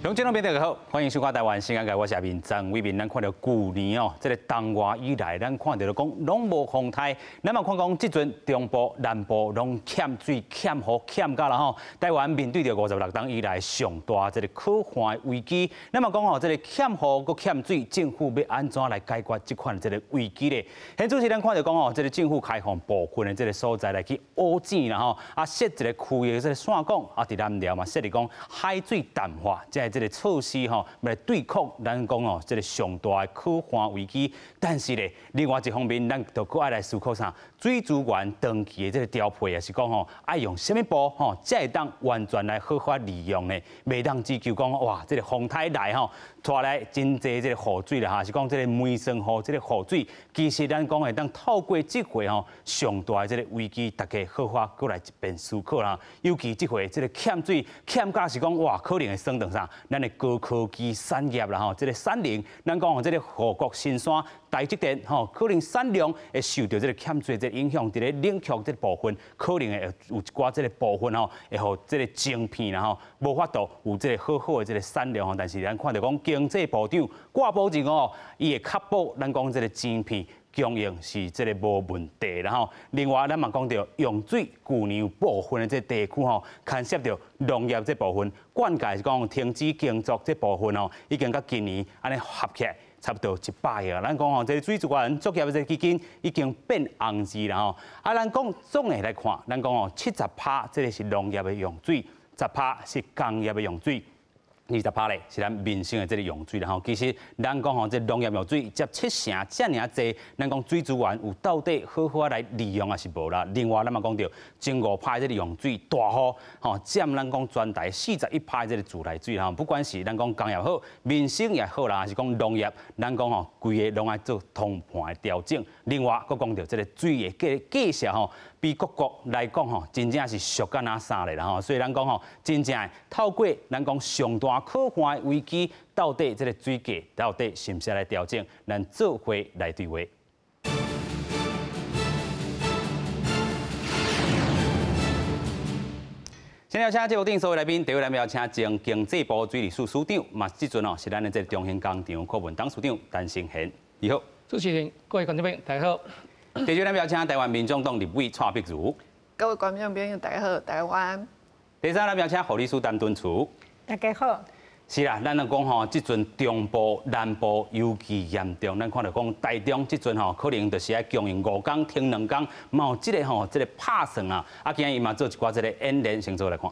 乡亲朋友大家好，歡迎收看台灣新眼界，我是阿明張偉民。咱看著舊年哦，這個冬外以來，咱看著講攏無風颱。咱嘛看講，這陣中部、南部攏欠水、欠雨、欠甲啦吼。台灣面對著56冬以來上大這個乾旱危機。咱嘛講吼，這個欠雨閣欠水，政府欲按怎來解決這款這個危機咧？現主時咱看著講吼，這個政府開放部分的這個所在來去挖井啦吼，啊設一個區域的這個線管，啊佇南寮嘛設立講海水淡化，這個措施吼，來對抗咱講哦，這個上大的乾旱危機。但是咧，另外一方面，咱就閣愛來思考啥？水資源長期的這個調配，也是講吼，愛用啥物步吼，才會當完全來好好利用呢？袂當只求講哇，這個風颱來吼，帶來真濟這個雨水啦，哈，是講這個梅霜雨這個雨水，其實咱講會當透過這回吼，上大的這個危機，大家好好閣來一遍思考啦。尤其這回這個欠水欠甲是講哇，可能會損著啥？咱的高科技產業啦吼，這個產能，咱講吼，這個護國神山台積電吼，可能產量會受著這個欠水這個影響，佇咧冷卻這個部分，可能會有一寡這個部分吼，會予這個晶片啦吼，無法度有這個好好的這個產量吼。但是咱看著講經濟部長掛保證哦，伊會確保咱講這個晶片供應是這個無問題啦吼。另外，咱嘛講著用水，舊年有部分的這個地區吼，牽涉著農業這部分，灌溉是講停止耕作這部分吼，已經佮今年按呢合起來差不多100億。咱講吼，這個水資源作業的這個基金已經變紅字啦吼。啊，咱講總的來看，咱講吼70%這個是農業的用水，10%是工業的用水。20%咧是咱民生的這個用水啦吼。其實咱講吼，這農業用水佔七成遮爾濟，咱講水資源有到底好好來利用抑是無啦？另外，咱嘛講著前5%這個用水大雨吼，佔咱講全台41%這個自來水吼。不管是咱講工業好，民生也好啦，還是講農業，咱講吼規个攏愛做通盤的調整。另外，閣講著這個水的價價格吼，比各國來講吼，真正是俗甲若啥咧啦吼。所以咱講吼，真正透過咱講上大乾旱危機，到底這個水價到底是毋是來調整？咱做伙來對話。先邀請節目頂所有來賓，第一位來邀請前經濟部水利署署長，嘛這陣哦是咱的這個中興工廠顧問董事長陳成賢，你好。主持人，各位觀眾朋友，大家好。第二位來邀請台灣民眾黨立委蔡碧如，各位觀眾朋友，大家好，大家晚安。第三位來邀請護理師陳敦慈，大家好。是啦，咱來講吼，這陣中部、南部尤其嚴重。咱看著講，台中這陣吼，可能就是愛供應5工停2工，嘛有這個吼，這個拍算啊。啊，今日伊嘛做一寡這個演練，先做來看。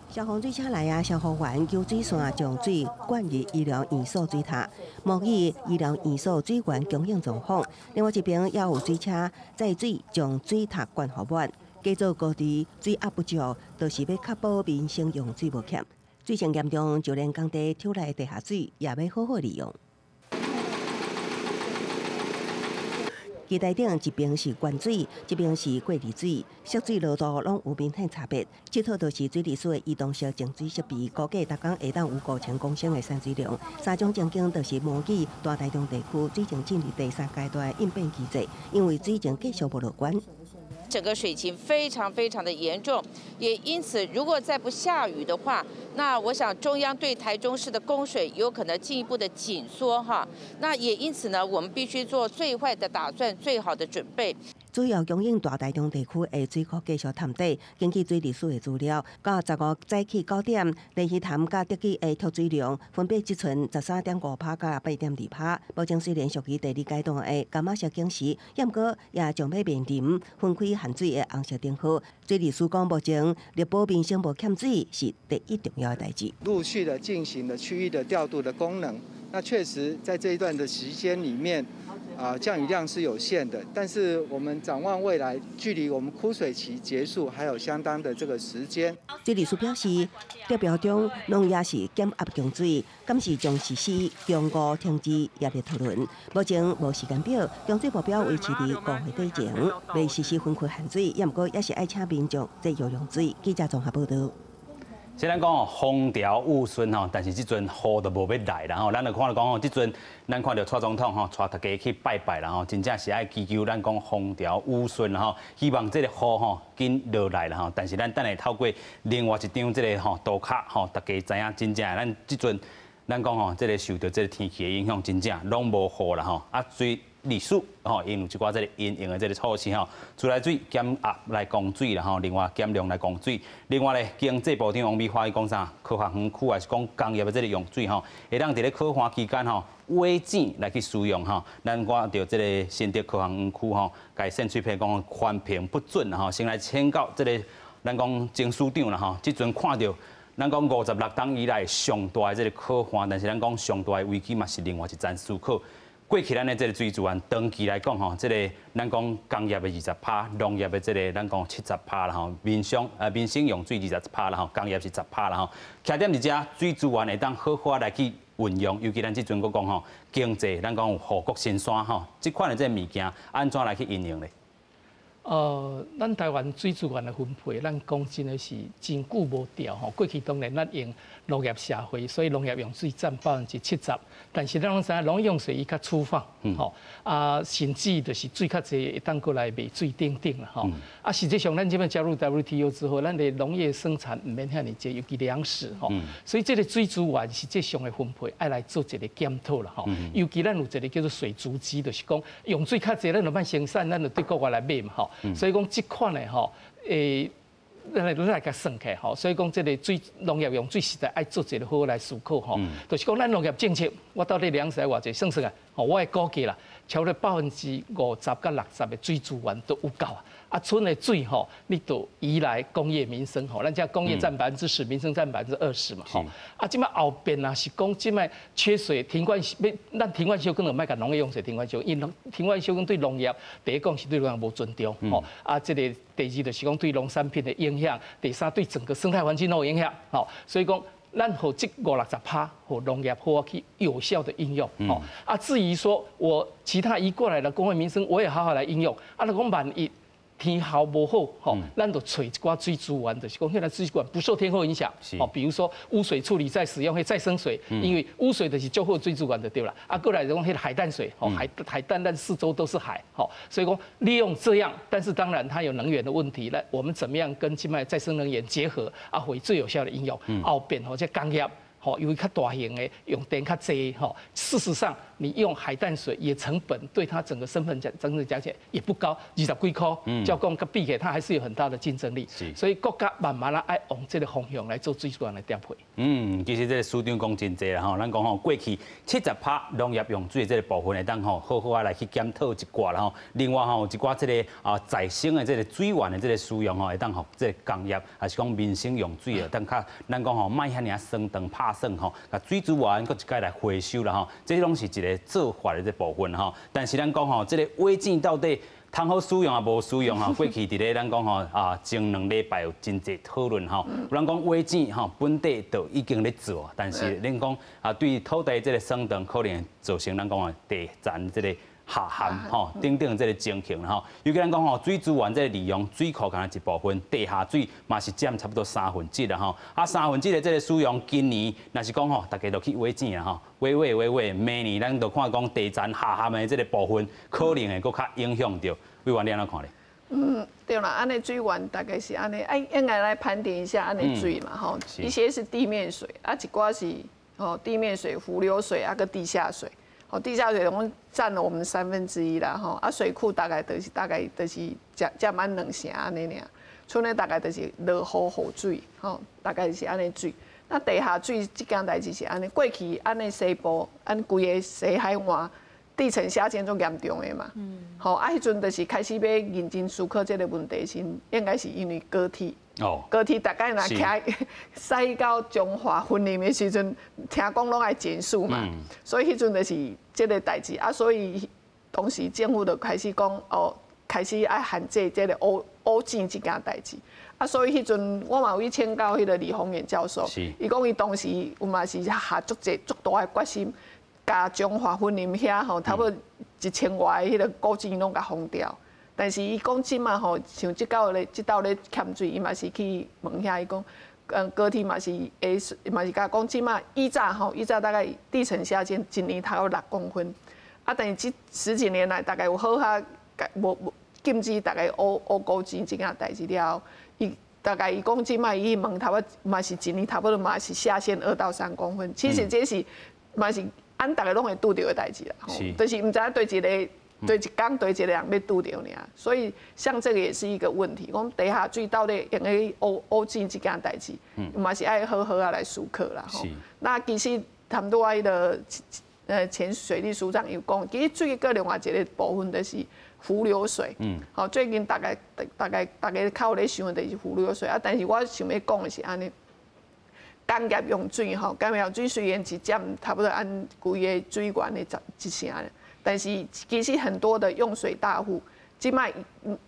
消防水車來啊！消防員救水線將水灌入醫療院所水塔，模擬醫療院所水源供應狀況。另外一邊也有水車載水將水塔灌予滿。加做高低水壓不足，就是欲確保民生用水無欠。水情嚴重，就連工地抽來的地下水也欲好好利用。基台頂一邊是原水，一邊是過濾水，色水濃度攏有明顯差別。這套就是水利署的移動式淨水設備，估計逐工會當有5000公升的產水量。三種情景就是模擬大台中地區水情進入第三階段的應變機制，因為水情繼續無樂觀。整個水情非常非常的嚴重，也因此，如果再不下雨的話，那我想中央對台中市的供水有可能進一步的緊縮哈。那也因此呢，我們必須做最壞的打算，最好的準備。主要供應大台中地區的水庫繼續探底。根據水利署的資料，到15早起9點，蓮魚潭佮竹崎的蓄水量分別只剩13.5%佮8.2%。目前雖然屬於第二階段的柑仔色警示，毋過也將欲面臨分開限水的紅色燈號。水利署講，目前力保民生無欠水是第一重要的代誌。陸續的進行了區域的調度的功能，那確實在這一段的時間裡面，啊，降雨量是有限的，但是我們展望未來，距離我們枯水期結束還有相當的這個時間。水利署表示，達標中農業是減壓供水，敢是將實施中午停止壓力討論。目前無時間表，供水目標維持佇5月底前，未實施分區限水，也毋過也是愛請民眾節約用水。記者綜合報導。雖然講哦，風調雨順吼，但是這陣雨就無欲來啦吼。咱就看著講吼，這陣咱看著蔡總統吼，帶大家去拜拜啦吼，真正是愛祈求咱講風調雨順吼，希望這個雨吼緊落來啦吼。但是咱等下透過另外一張這個吼圖卡吼，大家知影真正咱這陣咱講吼，這個受著這個天氣的影響，真正攏無雨啦吼。啊，水利署吼，𪜶有一寡這個因應的這個措施吼，自來水減壓來供水啦吼，另外減量來供水。另外咧，經濟部長王美花伊講啥？科學園區抑是講工業的這個用水吼，會當佇咧乾旱期間吼，挖井來去使用吼。咱看著這個新竹科學園區吼，共滲水批講環評不準吼，先來請教這個咱講曾署長啦吼，這陣看著咱講56冬以來上大的這個乾旱，但是咱講上大的危機嘛是另外一層思考。過去咱的這個水資源，長期來講吼，這個咱講工業的20趴，農業的這個咱講70趴啦吼，民生用水20趴啦吼，工業是10趴啦吼。徛點佇遮水資源會當好好來去運用，尤其咱這陣閣講吼，經濟咱講有護國神山吼，這款的這個物件按怎來去應用咧？咱台灣水資源的分配，咱講真的是真久無調吼。過去當然咱用農業社會，所以農業用水佔70%，但是咱攏知影農業用水伊較粗放，吼啊，甚至就是水較濟會當閣來賣水等等啦吼。啊，實際上咱這擺加入 WTO 之後，咱的農業生產毋免遐爾濟，尤其糧食吼。所以這個水資源實際上的分配愛來做一個檢討啦吼。尤其咱有一個叫做水足跡，就是講用水較濟，咱就莫生產，咱就對國外來買嘛吼。所以講這款的吼，咱來共算起來吼，所以講這個水農業用水實在愛做一個好好來思考吼，就是講咱農業政策，我到底糧食愛偌濟算算啊，吼，我的估計啦，超過50%到60%的水資源都有夠啊。啊，賰的水吼，你都移來工業民生吼，咱遮工業佔10%，民生佔20%嘛吼。啊，這擺後邊啊是講這擺缺水停灌，欲咱停灌休耕就莫共農業用水停灌休，因為停灌休耕對農業第一講是對農業無尊重吼。啊，這個第二就是講對農產品的影響，第三對整個生態環境都有影響吼。所以講，咱予這五六十趴，予農業好去有效的應用吼。啊，至於說我其他移過來的工業民生，我也好好來應用。啊，若講萬一天候無好，吼，咱就揣一寡水資源，就是講彼个水資源不受天候影響，哦，比如說污水處理再使用彼再生水，因為污水就是足好水資源就對啦。啊，閣來就講彼个海淡水，吼，海淡，咱四周都是海，吼，所以講利用這樣，但是當然它有能源的問題，那我們怎麼樣跟這擺再生能源結合，啊，會最有效的應用，後邊吼這工業。吼，因為較大型的用電較濟，吼，事實上你用海淡水也成本對它整個身份講整體講起來也不高，20幾塊，照講佮比起來，它還是有很大的競爭力。所以國家慢慢仔愛往這個方向來做水資源的調配。嗯，其實這個署長講真濟啦吼，咱講吼過去70趴農業用水的這個部分會當吼好好仔來去檢討一寡啦吼。另外吼有一寡這個啊再生的這個水源的這個使用吼，會當予這個工業抑是講民生用水會當較咱講吼莫遐爾仔算長拍算吼，共水資源閣一擺來回收啦吼，這攏是一個做法的這部分吼。但是咱講吼，這個挖井到底通好使用抑無使用吼？過去佇咧咱講吼啊，前2禮拜有真濟討論吼。有人講挖井吼，本地就已經咧做，但是恁講啊，對土地這個鬆動可能會造成咱講的地層這個下陷吼等等這個情形吼。尤其咱講吼，水資源這個利用，水庫干焦一部分，地下水嘛是佔差不多三分之一啦吼。啊，三分之一的這個使用，今年若是講吼，大家都去挖井啦吼，挖挖挖挖，明年咱就看講地層下陷的這個部分，可能會閣較影響著。委員你按怎看咧？嗯，對啦，按呢水源大概是按呢，哎，應該來盤點一下按呢水嘛，吼，一些是地面水，啊，一寡是吼地面水、伏流水啊，閣地下水，吼，地下水攏佔了我們1/3啦，吼，啊，水庫大概就是佔滿兩成按呢爾，賰的大概就是落雨雨水，吼，大概是按呢水。那地下水這件代誌是按呢，過去按呢西部，按規个西海岸。地層下陷足嚴重的嘛，吼啊，彼陣就是開始欲認真思考這個問題時，應該是因為高鐵，高鐵大概若開駛到彰化雲林的時陣，聽講攏愛減速嘛，所以彼陣就是這個代誌啊，所以當時政府就開始講哦，開始愛限制這個挖挖井這件代誌啊，所以彼陣我嘛有去請教彼個李鴻源教授，伊講伊當時有嘛是下足濟足大的決心。共彰化雲林遐吼，差不多1000外个彼个古井攏共封掉。但是伊講這馬吼，像這到咧這兜咧欠水，伊嘛是去問遐，伊講高鐵嘛是會嘛是共講，這馬以早吼，以早大概地層下陷一年頭6公分，啊，但是這十幾年來大概有好較無無禁止大家烏烏孤錢這件代誌了後，伊大概伊講這馬伊問頭仔嘛是一年差不多嘛是下陷2到3公分，其實這是嘛是按逐家攏會拄著的代誌啦，就是毋知影對一个對一工對一个人欲拄著爾，所以像這個也是一個問題。講地下水到底用咧烏烏井這件代誌，嘛是愛好好仔來思考啦。吼，那其實差不多彼个前水利署長有講，其實水閣另外一個部分就是伏流水。好，最近大概大概大家較有咧想的就是伏流水啊，但是我想欲講的是按呢。工業用水吼，工業用水雖然是佔差不多按規个水源的十一成。但是其實很多的用水大戶，這擺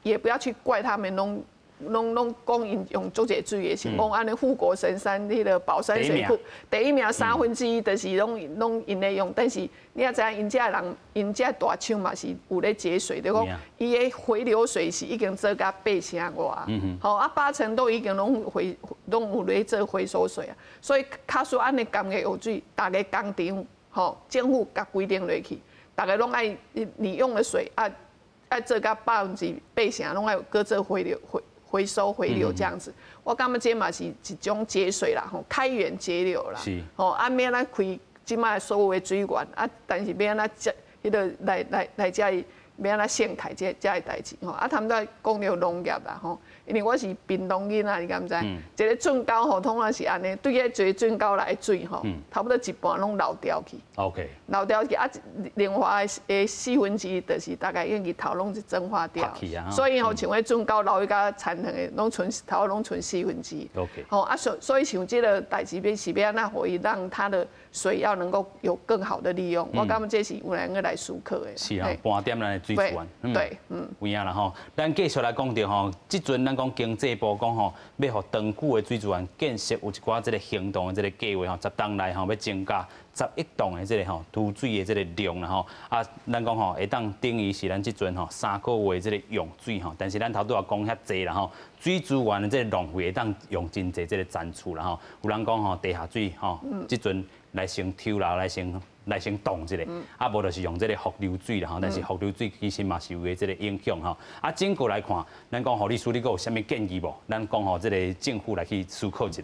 也不要去怪他們，攏攏攏講𪜶用足濟水的，是講按呢護國神山彼个寶山水庫第一名1/3就是攏攏𪜶咧用，但是你也知影𪜶遮人𪜶遮大廠嘛是有咧節水，就講伊的回流水是已經做甲八成外，吼啊八成都已經攏回攏有咧做回收水啊，所以假使按呢工業用水，逐个工廠吼政府共規定落去。逐家攏愛你用的水啊，愛做甲80%攏愛閣做回流回回收回流這樣子。我感覺這嘛是一種節水啦，吼，開源節流啦。吼，啊，欲按怎開這擺所有的水源啊，但是欲按怎這彼个來來來遮欲按怎掀開這這个代誌吼。啊，他們在講著農業啦吼，因為我是屏東囡仔，你敢知？一个圳溝吼，通常是按呢，對彼一个圳溝來水吼，差不多一半攏漏掉去。 漏掉去啊！另外的1/4就是大概已經頭攏是蒸發掉。所以吼，像彼圳溝流去較田園的，攏剩頭攏剩1/4。 吼啊，所所以像這个代誌欲是欲按怎予伊讓它的水要能夠有更好的利用，我感覺這是有人來思考的。是啊，盤點咱的水資源。對，嗯。有影啦吼，咱繼續來講著吼，這陣咱講經濟部講吼，欲予長久的水資源建設有一寡這个行動的這个計劃吼，10冬內吼欲增加10億噸的這个吼貯水的這个量啦吼，啊，咱講吼會當等於是咱這陣吼3個月這个用水吼，但是咱頭拄仔講遐濟啦吼，水資源的這个浪費會當用真濟這个層次啦吼，有人講吼地下水吼，這陣來先抽啦，來先來先凍一下，啊無就是用這个伏流水啦吼，但是伏流水其實嘛是有的這个影響吼。啊，整個來看，咱講護理師你閣有啥物建議無？咱講吼這个政府來去思考一下。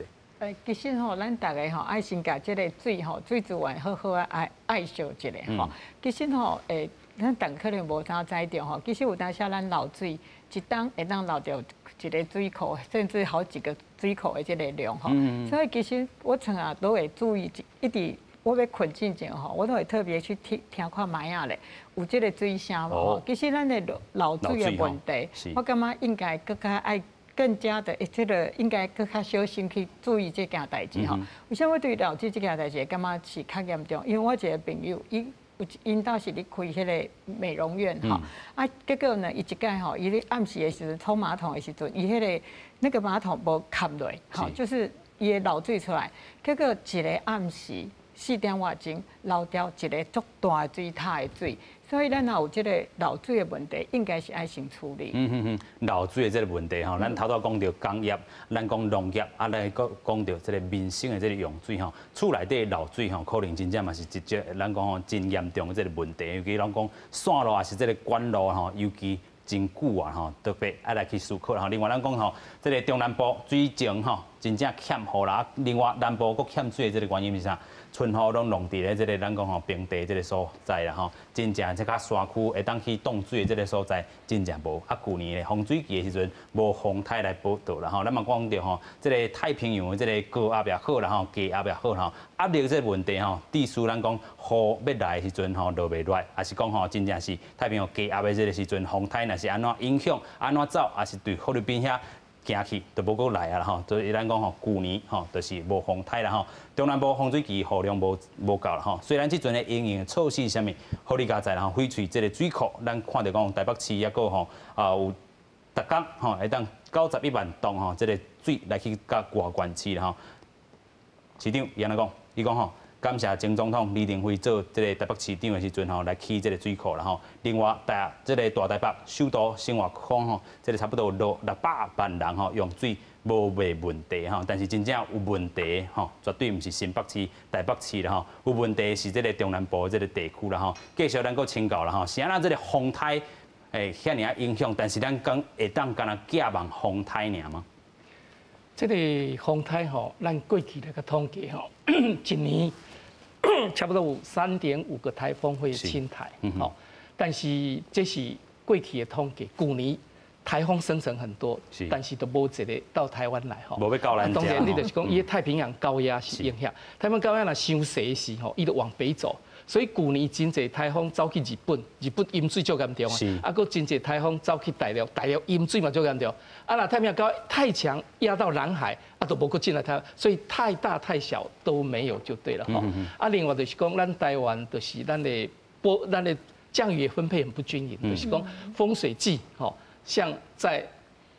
其實吼，咱逐家吼愛先共這个水吼，水資源好好仔愛愛惜一下吼。其實吼，咱逐家可能無啥知著吼。其實有當時咱漏水，一冬會當漏著一个水庫，甚至好幾個水庫的這个量吼。所以其實我從來都會注意，一直我欲睏進前吼，我都會特別去聽聽看覓仔咧，有這个水聲無吼。其實咱的漏水的問題，我感覺應該閣較愛。更加的，這个應該閣較小心去注意這件代誌吼。為啥物對漏水這件代誌會感覺是較嚴重？因為我一个朋友，伊有𪜶兜是咧開彼个美容院吼，啊，結果呢，伊一擺吼，伊咧暗時的時陣沖馬桶的時陣，伊彼个那個馬桶無蓋落，吼，就是伊會漏水出來。結果一个暗時4點外鐘漏掉一个足大的水塔的水。所以咱若有這个漏水的問題，應該是愛先處理。嗯哼哼，漏水的這个問題吼，咱頭拄講著工業，咱講農業，啊，來閣講著這个民生的這个用水吼，厝內底漏水吼，可能真正嘛是一隻咱講吼真嚴重的這个問題，尤其咱講線路抑是這个管路吼，尤其真久啊吼，特別愛來去思考吼。另外咱講吼，這个中南部水情吼，真正欠雨啦。另外南部閣欠水的這个原因是啥？春雨攏弄佇咧這个咱講吼平地這个所在啦吼，真正這較山區會當去擋水的這个所在，真正無。啊，舊年咧洪水期的時陣，無風颱來報道啦吼。咱嘛講著吼，這个太平洋的這个高壓也好啦吼，低壓也好吼，壓力這个問題吼，致使咱講雨欲來的時陣吼落袂落來，抑是講吼真正是太平洋低壓的這个時陣，風颱若是按怎影響，按怎走，抑是對菲律賓遐行去，就無閣來啊啦吼。所以咱講吼，舊年吼就是無風颱啦吼，中南部洪水期雨量無無夠啦吼。雖然這陣的因應措施是啥物，好你佳哉啦吼，翡翠這个水庫，咱看著講台北市抑閣吼啊有逐工吼會當91萬噸吼這个水來去佮外縣市啦吼。市長伊按怎講？伊講吼，感謝前總統李登輝做這个台北市長的時陣吼，來起這个水庫啦吼。另外，台這个大台北首都生活圈吼，這个差不多六600萬人吼用水。無袂問題吼，但是真正有問題吼，絕對毋是新北市、台北市啦吼，有問題是這个中南部這个地區啦吼。繼續咱閣請教啦吼，是按怎這个風颱會遐爾仔影響，但是咱講會當干焦寄望風颱爾嗎？這个風颱吼，咱過去來個統計吼，一年差不多有3.5個颱風會侵台，吼，但是這是過去的統計，舊年颱風生成很多，但是都無一个到台灣來吼。無欲到咱遮。當然，你就是講，伊太平洋高壓是影響，太平洋高壓若傷勢時吼，伊就往北走。所以舊年真濟颱風走去日本，日本淹水足嚴重啊！啊，閣真濟颱風走去大陸，大陸淹水嘛足嚴重。啊，若太平洋高壓太強，壓到南海，啊，都無閣進來台灣，所以太大太小都沒有就對了吼。啊，另外就是講，咱台灣就是咱的波，咱的降雨分配很不均勻，就是講豐水季吼，像在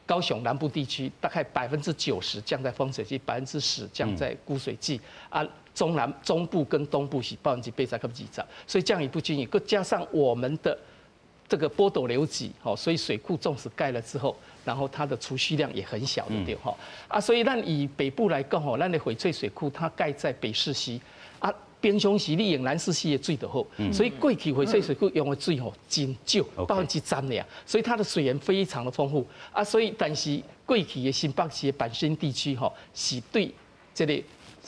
高雄南部地區，大概90%降在豐水季，10%降在枯水季啊。中南中部跟東部是80%到20%，所以降雨不均勻，閣加上我們的這個波陡流急，吼，所以水庫縱使蓋了之後，然後它的儲蓄量也很小的對吼。啊，所以咱以北部來講吼，咱的翡翠水庫它蓋在北勢溪，啊，平常時你用南勢溪的水就好，所以過去翡翠水庫用的水吼真少，10%爾，所以它的水源非常的豐富啊，所以但是過去的新北市的板森地區吼，是對這個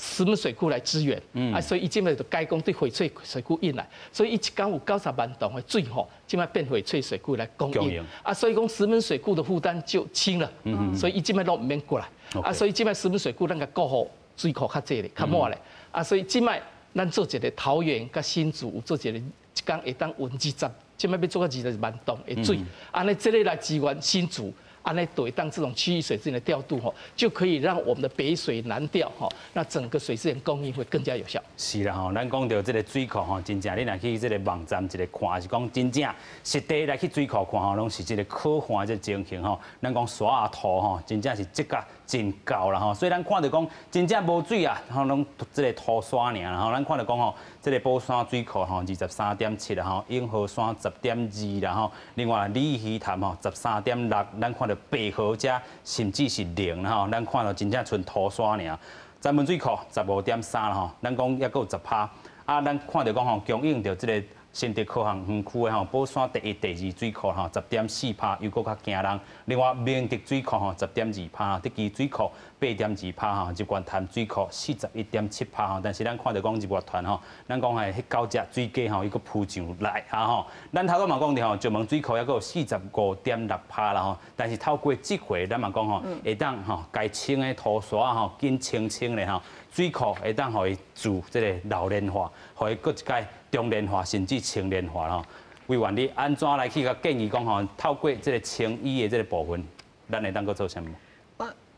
石門水庫來支援，啊，所以伊這擺就改講對翡翠水庫引來，所以伊一工有90萬桶的水吼，這擺變翡翠水庫來供應，啊，所以講石門水庫的負擔就輕了，所以伊這擺攏毋免過來，啊，所以這擺石門水庫咱共顧予水庫較濟咧，較滿咧，啊，所以這擺咱做一个桃園佮新竹有做一个一工會當運二十，這擺欲做到20萬桶的水，按呢這个來支援新竹。按呢對當這種區域水資源的調度吼，就可以讓我們的北水南調吼，那整個水資源供應會更加有效。是啦吼，咱講著這个水庫吼，真正你若去這个網站一个看，是講真正實地來去水庫看吼，攏是這个可看這个情形吼。咱講沙仔土吼，真正是積甲真厚啦吼，所以咱看著講真正無水啊，吼攏這个土沙爾啦吼。咱看著講吼，這个寶山水庫吼23.7啦吼，永和山10.2啦吼，另外鯉魚潭吼13.6，咱看著白河遮甚至是零啦吼，咱看著真正賰土沙爾。石門水庫15.3啦吼，咱講猶閣有10趴。啊，咱看著講吼，供應著這个新竹科學園區的吼，寶山第一、第二水庫吼，10.4趴，又閣較驚人。另外，明德水庫吼，10.2趴，德基水庫8.2趴吼，日月潭水庫41.7趴吼。但是咱看著講日月潭吼，咱講係彼九隻水雞吼，伊閣浮上來啊吼。咱頭拄嘛講著吼，石門水庫猶閣有45.6趴啦吼。但是透過這回，咱嘛講吼，會當吼，共清的土沙吼，緊清清咧吼，水庫會當予伊自這个老年化，予伊閣一擺中年化，甚至青年化吼。委員，你按怎來去共建議講吼？透過這个清淤的這个部分，咱會當閣做啥物？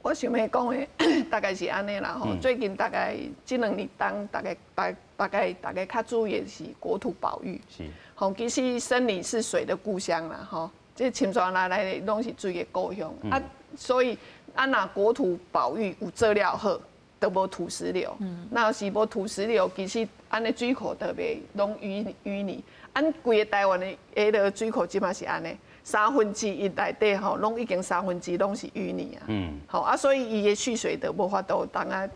我想欲講的大概是按呢啦吼。最近大概這兩年當大概大大概大家較注意的是國土保育。吼，其實森林是水的故鄉啦吼。這深山內內攏是水的故鄉啊，所以啊，若國土保育有做了好，都無土石流。若是無土石流，其實按呢水庫就袂攏淤淤泥。按規个台灣的彼个水庫這擺是按呢，三分之一內底吼，攏已經三分之一攏是淤泥啊。吼啊，所以伊的蓄水就無法度當啊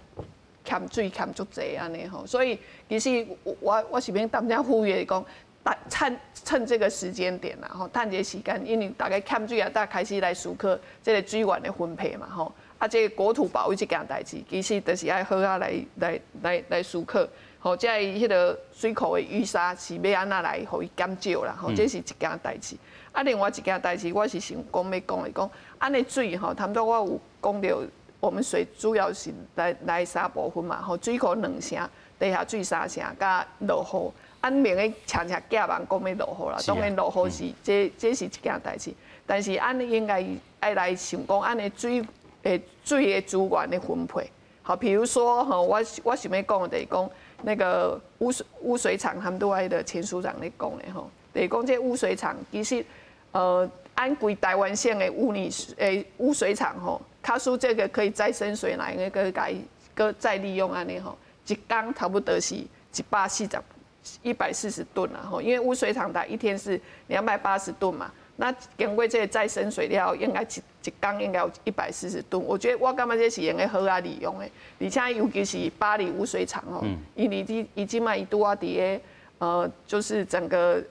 欠水欠足濟按呢吼。所以其實我是欲當遮呼籲講，趁這個時間點啦吼，趁這個時間，因為大家欠水啊，大家開始來思考這个水源的分配嘛吼。啊，這个國土保育這件代誌，其實就是愛好好來來來來思考。吼，這个彼个水庫的淤沙是欲按怎來予伊減少啦？吼，這是一件代誌。啊，另外一件代誌，我是想講欲講的講，按呢水吼，頭拄我有講著，我們水主要是來來三部分嘛，吼，水庫兩成，地下水三成，佮落雨。按免去常常寄望講欲落雨啦，當然落雨是這這是一件代誌，但是按呢應該愛來想講，按呢水的水的資源的分配。好，比如說吼，我想欲講的就是講。那個污水廠，他們都愛的前署長咧講的吼，就是講這污水廠其實，按規台灣省的污泥誒污水廠吼，假使這個可以再生水來那個共閣再利用按呢吼，一工差不多是140，140噸啦吼，因為污水廠它一天是280噸嘛，那经过这个再生水了，应该一工应该有140吨。我觉得我感觉这是用得好啊利用的，而且尤其是八里污水厂哦，因为伊这摆伊拄仔伫咧就是整个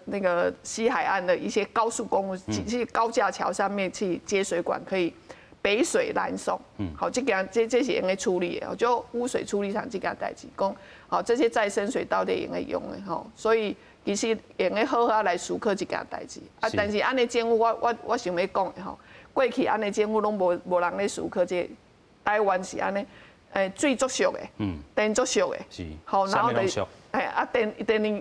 那个西海岸的一些高速公路、这些高架桥上面去接水管，可以北水南送。好，这件这是用得处理的，就污水处理厂这件代志，讲好这些再生水到底用得用的吼，所以其实用得好好来思考这件代志。啊，但是按呢政府，我想欲讲的吼，过去按呢政府拢无人咧思考这个，台湾是按呢，水足俗的，电足俗的，好，然后就，啊电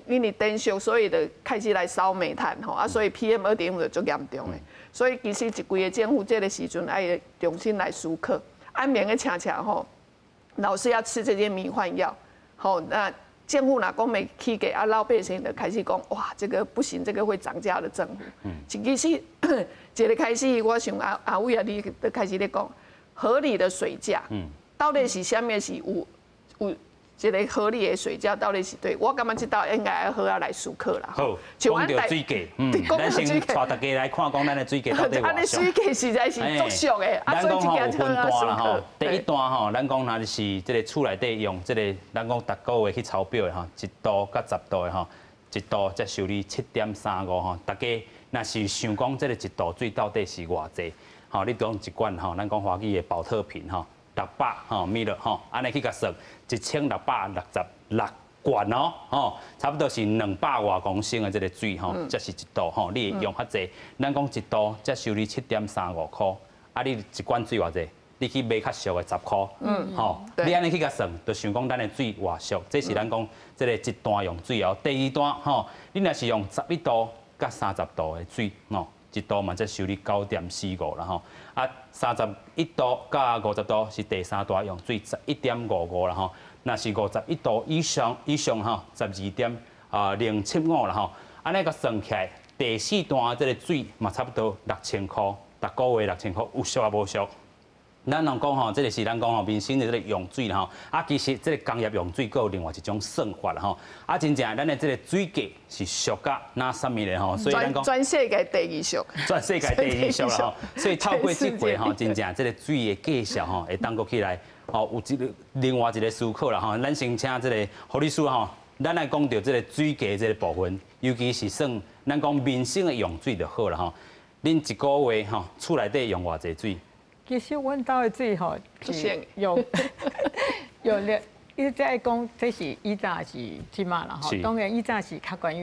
因为电俗，所以就开始来烧煤炭吼，啊，所以 PM 2.5就足严重的。所以其实一规个政府这个时阵爱重新来思考，啊，免得请请吼，老是要吃这些迷幻药，吼，那政府若讲欲起价，啊，老百姓就开始讲，哇，这个不行，这个会涨价的政府。其实一个开始，我想阿阿伟啊，你就开始咧讲合理的水价，到底是啥物是有一个合理的水价到底是对？我感觉这道应该好好来思考啦。好，讲到水价，咱先带大家来看，讲咱的水价到底偌俗。水价实在是足俗的，咱讲吼有分段啦吼。第一段吼，咱讲若是这个厝内底用这个，咱讲逐个月去抄表的吼，1度佮10度的吼，1度才收你7.35吼。大家若是想讲这个一度水到底是偌济，吼，你讲一罐吼，咱讲华语的保特瓶吼，600吼 ml 吼，按呢去共算，1666罐哦，吼，差不多是200外公升的这个水吼，才是一度吼，你会用较济。咱讲一度才收你7.35箍，啊，你一罐水偌济？你去买较俗的10箍，吼，你按呢去共算，就想讲咱的水偌俗。这是咱讲这个一段用水哦。第二段吼，你若是用11度佮30度的水，吼，一度嘛才收你9.45啦吼。啊，31度佮50度是第三段用水，11.55啦吼。若是51度以上吼，12.075啦吼。按呢共算起来，第四段这个水嘛差不多六千箍，逐个月六千箍，有俗抑无俗？咱人讲吼，这个是咱讲吼民生的这个用水啦吼。啊，其实这个工业用水阁有另外一种算法啦吼。啊，真正咱的这个水价是俗甲那啥物咧吼？所以咱讲全世界第二俗，全世界第二俗啦吼。所以透过这回吼，真正这个水的价数吼，会当阁起来吼，有一个另外一个思考啦吼。咱先请这个护理师吼，咱来讲到这个水价这个部分，尤其是算咱讲民生的用水就好啦吼。恁一个月吼，厝内底用偌济水？其实阮兜的水吼是用用咧，伊在讲这是以早是这马啦吼，当然以早是较悬，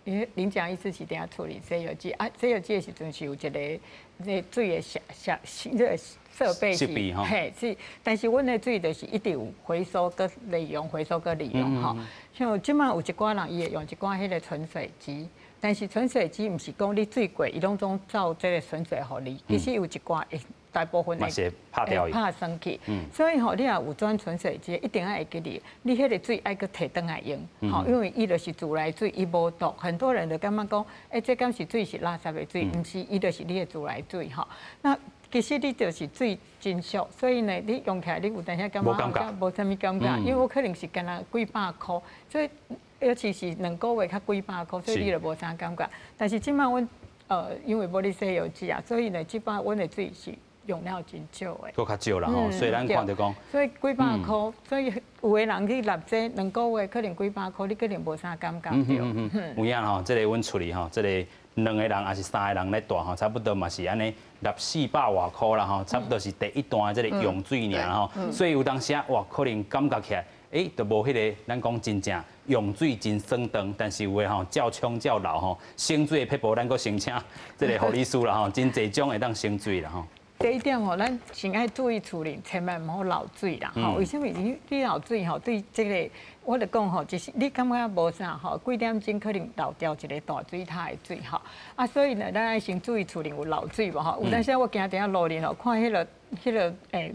因为林江医师是伫遐处理洗药剂啊，洗药剂的时阵是有一个那水的设设这个设备是嘿是，但是阮的水就是一直有回收阁利用，回收阁利用吼。像这马有一寡人伊会用一寡彼个纯水机。但是纯水机毋是讲你水过，伊拢总走这个纯水予你。其实有一寡会大部分会拍掉拍酸去。所以吼，你若有装纯水机，一定爱会记得，你彼个水爱阁提转来用，吼，因为伊就是自来水，伊无毒。很多人就感觉讲，欸，这敢是水是垃圾的水？毋是，伊就是你的自来水吼。那其实你就是水真俗，所以呢，你用起来你有当时感觉好像无啥物感觉，因为我可能是干焦几百箍，所以尤其是两个月较几百箍，所以你就无啥感觉。但是这摆阮因为无咧洗药剂啊，所以呢，这摆阮的水是用了真少的。阁较少啦吼，所以咱看著讲。所以几百箍，所以有的人去纳这两个月可能几百箍，你可能无啥感觉。嗯，有影吼，这个阮厝里吼，这个两个人抑是三个人咧蹛吼，差不多嘛是按呢纳400外箍啦吼，差不多是第一段这个用水尔吼，所以有当时啊，哇，可能感觉起来，欸，就无彼个咱讲真正用水真省长，但是有的吼照冲照流吼，省水的撇步，咱阁先请这个护理师啦吼，真济种会当省水啦吼。第一点吼，咱先爱注意厝里，千万毋好漏水啦吼。为什么？你漏水吼，对这个我就讲吼，就是你感觉无啥吼，几点钟可能漏掉一个大水塔的水吼。啊，所以呢，咱爱先注意厝里有漏水无吼。有当时我行伫遐路里吼，看彼个欸。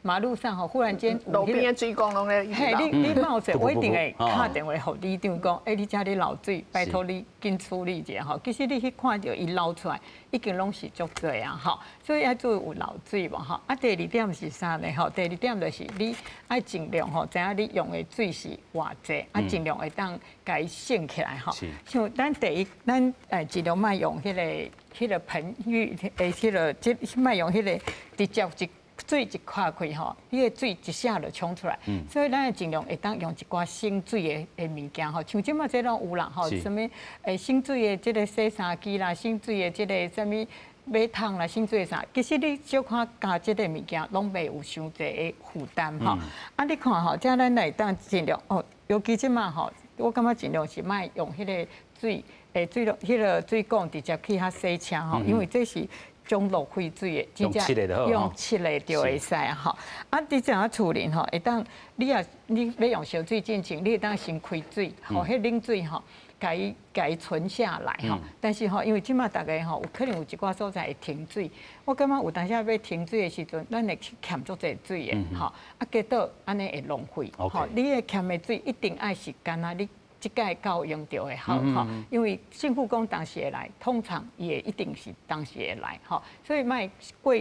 馬路上吼，忽然間路邊的水管攏咧。嘿，你冒水，我一定會敲電話予里長講，欸，你遮咧漏水，拜託你緊處理一下吼。其實你去看著伊漏出來，已經攏是足濟啊吼。所以愛注意有漏水無吼。啊，第二點是啥呢？吼，第二點就是你愛盡量吼，知影你用的水是偌濟，啊，盡量會當共伊省起來吼。像咱第一，咱盡量莫用彼個盆浴，彼個這莫用彼個直接一水一開開吼，你的水一下就衝出來。所以咱盡量會當用一寡省水的物件吼，像這馬這攏有啦吼，啥物省水的這個洗衫機啦，省水的這個啥物馬桶啦，省水的啥，其實你小可加這個物件，攏袂有傷濟的負擔吼。啊，你看吼，這咱來當盡量哦，尤其這馬吼，我感覺盡量是莫用彼個水，水龍彼個水管直接去遐洗車吼，因為這是種浪費水的，用拭的就好，用拭的就會使吼。啊，你這樣處理吼，會當你若你欲用燒水進前，你會當先開水，吼，彼冷水吼，共伊存下來吼。但是吼，因為這馬逐家吼，有可能有一寡所在會停水，我感覺有當時欲停水的時陣，咱會去欠足濟水的吼。啊，結果按呢會浪費。吼，你的欠的水一定愛是干焦你這擺夠用著會好吼，因為政府講當時會來，通常伊會一定是當時會來吼，所以莫過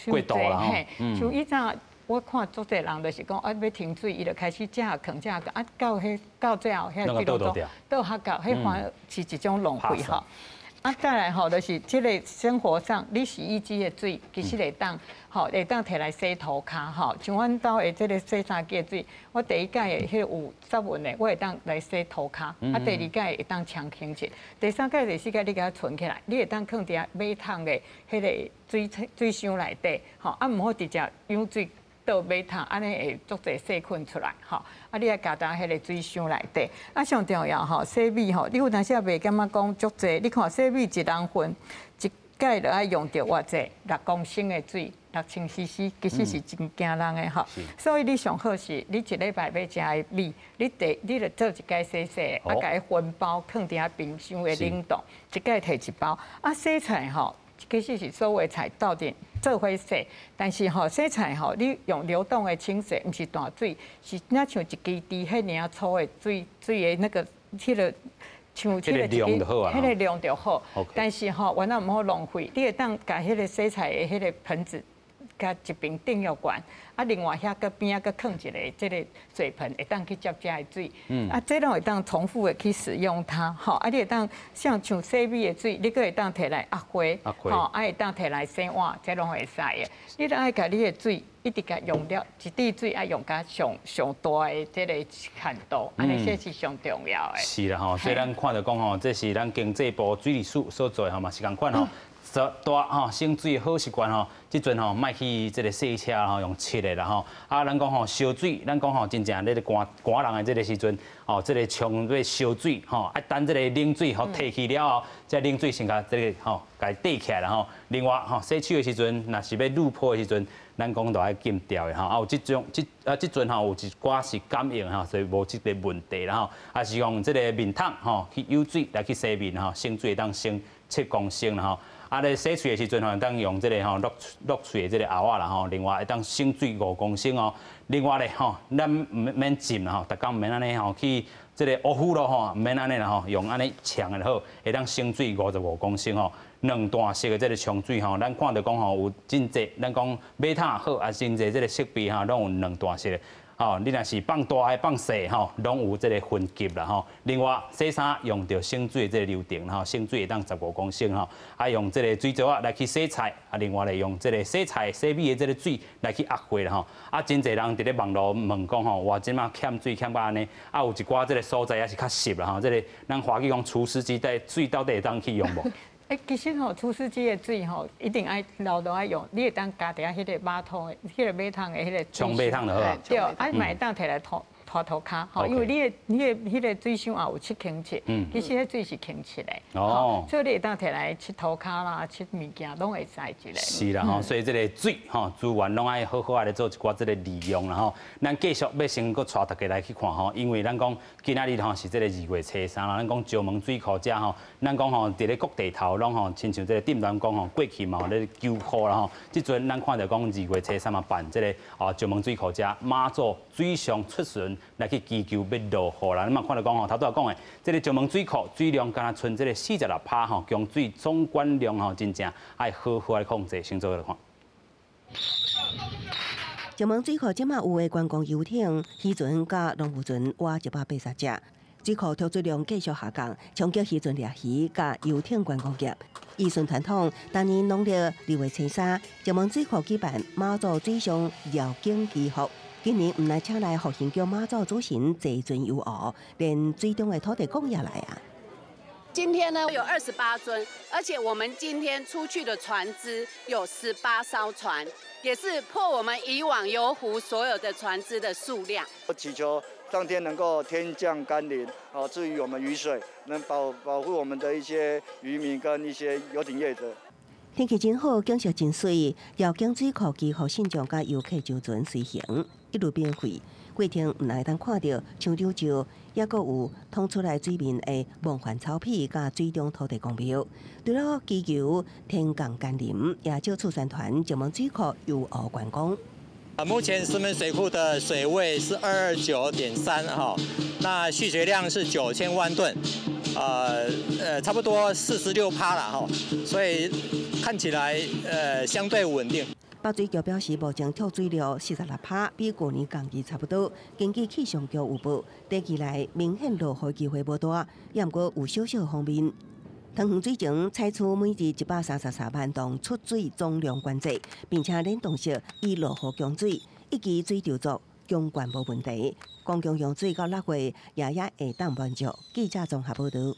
過度啦。嘿，像以前我看足濟人就是講啊，欲停水，伊就開始這囥這囥，啊到最後彼水攏總倒較到，彼反而是一種浪費吼。啊，再來吼，就是這個生活上，你洗衣機的水其實會當吼，會當提來洗塗跤吼。像阮兜的這個洗衫機的水，我第一擺的彼個有濕潤的，我會當來洗塗跤。啊，第二擺會當沖清潔，第三擺、第四擺你共它存起來，你會當囥佇遐馬桶的彼個水箱內底吼。啊，毋好直接用水倒馬桶，按呢會足濟細菌出來吼。啊，你愛加佇彼個水箱內底。啊，上重要吼，洗米吼，你有當時也袂感覺講足濟。你看洗米一人份，一擺就愛用著偌濟，6公升的水，6000 CC，其實是真驚人的吼。所以你上好是，你一禮拜欲食的米，你著做一擺細細，啊，共伊分包囥佇遐冰箱的冷凍，一擺提一包。啊，洗菜吼，其實是所有菜鬥陣做伙洗，但是吼洗菜吼，你用流動的清水，毋是大水，是若像一支支彼爾粗的水水的那個，彼個像彼個量就好啊，彼個量就好。但是吼，萬萬毋好浪費，你會當共彼個洗菜的彼個盆子，共一邊頂予懸，啊，另外遐閣邊仔閣囥一个這個水盆，會當去接這个水。啊，這攏會當重複的去使用它，吼。啊，你會當像洗米的水，你閣會當提來壓花，吼，啊，會當提來洗碗，這攏會使的。你著愛共你的水一直共用了，一滴水愛用甲上上大的這個限度，按呢這是上重要的。是啦吼，所以咱看著講吼，這是咱經濟部水利署所做的吼嘛，是仝款吼。十大吼省水的好習慣吼，這陣吼莫去這個洗車吼用拭的啦吼。啊，咱講吼燒水，咱講吼真正咧寒寒人的這個時陣，吼這個沖欲燒水吼，啊等這個冷水吼退去了後，這冷水先共這個吼共缀起來啦吼。另外吼洗手的時陣，若是欲挼泡的時陣，咱講都愛禁掉的吼。啊有這種這啊這陣吼有一寡是感應吼，所以無這個問題啦吼。啊是用這個面桶吼去舀水來去洗面吼，省水會當省7公升啦吼。啊，咧洗喙的時陣吼，當用這個吼漉漉喙的這個甑仔啦吼。另外會當省水5公升哦。另外咧吼，咱毋免浸啦吼，逐工毋免按呢吼去這個烏虎咯吼，毋免按呢啦吼，用按呢沖的就好，會當省水55公升吼。兩段式的這個沖水吼，咱看著講吼有真濟，咱講馬桶好啊，真濟這個設備吼，攏有兩段式的。吼，你若是放大的放細吼，攏有這個分級啦吼。另外洗衫用著省水的這個流程吼，省水會當15公升吼。啊，用這個水槽仔來去洗菜，啊，另外咧用這個洗菜洗米的這個水來去壓花啦吼。啊，真濟人佇咧網路問講吼，哇，這馬欠水欠甲按呢，啊，有一寡這個所在也是較濕啦吼。這個咱華記講除濕機的水到底會當去用無？欸，其實吼，除濕機的水吼，一定愛留落愛用，你會當加佇遐彼個馬桶的、彼個馬桶的彼個沖馬桶就好啊。對，啊，嘛會當提來塗。拖塗跤吼，因為你的彼个水箱也有7公尺，其實彼水是清澈的，所以你會當提來拭塗跤啦、拭物件攏會使一个。是啦吼，所以這个水吼資源攏愛好好仔來做一寡這个利用啦吼。咱繼續欲先閣帶大家來去看吼，因為咱講今仔日吼是這个2月初3啦，咱講石門水庫遮吼，咱講吼佇咧各地頭攏吼，親像這個鎮瀾宮吼，過去嘛有咧求雨啦吼。這陣咱看著講2月初3嘛辦這个哦石門水庫遮媽祖水上出巡來去祈求欲落雨啦。咱嘛看著講吼，頭拄仔講的，這个石門水庫水量敢若賰這个46%吼，供水總管量吼，真正愛好好來控制。先做來看。石門水庫這馬有的觀光遊艇、漁船佮農夫船倚180隻。水庫蓄水量繼續下降，衝擊漁船掠魚佮遊艇觀光業。依循傳統，逐年農曆2月初3，石門水庫舉辦媽祖水上繞境祈福。今年毋但請來福興宮媽祖主神坐船遊湖，連水中的土地公也來啊！今天呢有28尊，而且我們今天出去的船隻有18艘船，也是破我們以往遊湖所有的船隻的數量。我祈求上天能夠天降甘霖，哦，賜予我們雨水，能保護我們的一些漁民跟一些遊艇業者。天氣真好，景色真媠，繞境水庫祈福信眾佮遊客舟船隨行，一路免費。過程毋但會當看著長柳石，抑閣有淌出來水面的夢幻草皮，佮水中土地公廟。除了祈求天降甘霖，也借此宣傳石門水庫遊湖觀光。啊，目前石門水庫的水位是229.3哈，那蓄水量是9000萬噸，差不多46%了哈，所以看起來相對穩定。北水局表示，目前蓄水量46%，比舊年同期差不多。根據氣象局預報，短期內明顯落雨機會無大，也毋過有少少鋒面。桃園水情採取每日133萬噸出水總量管制，並且聯動式以落雨供水，預期水量足，供灌無問題。公共用水到6月也會當滿足。記者綜合報導。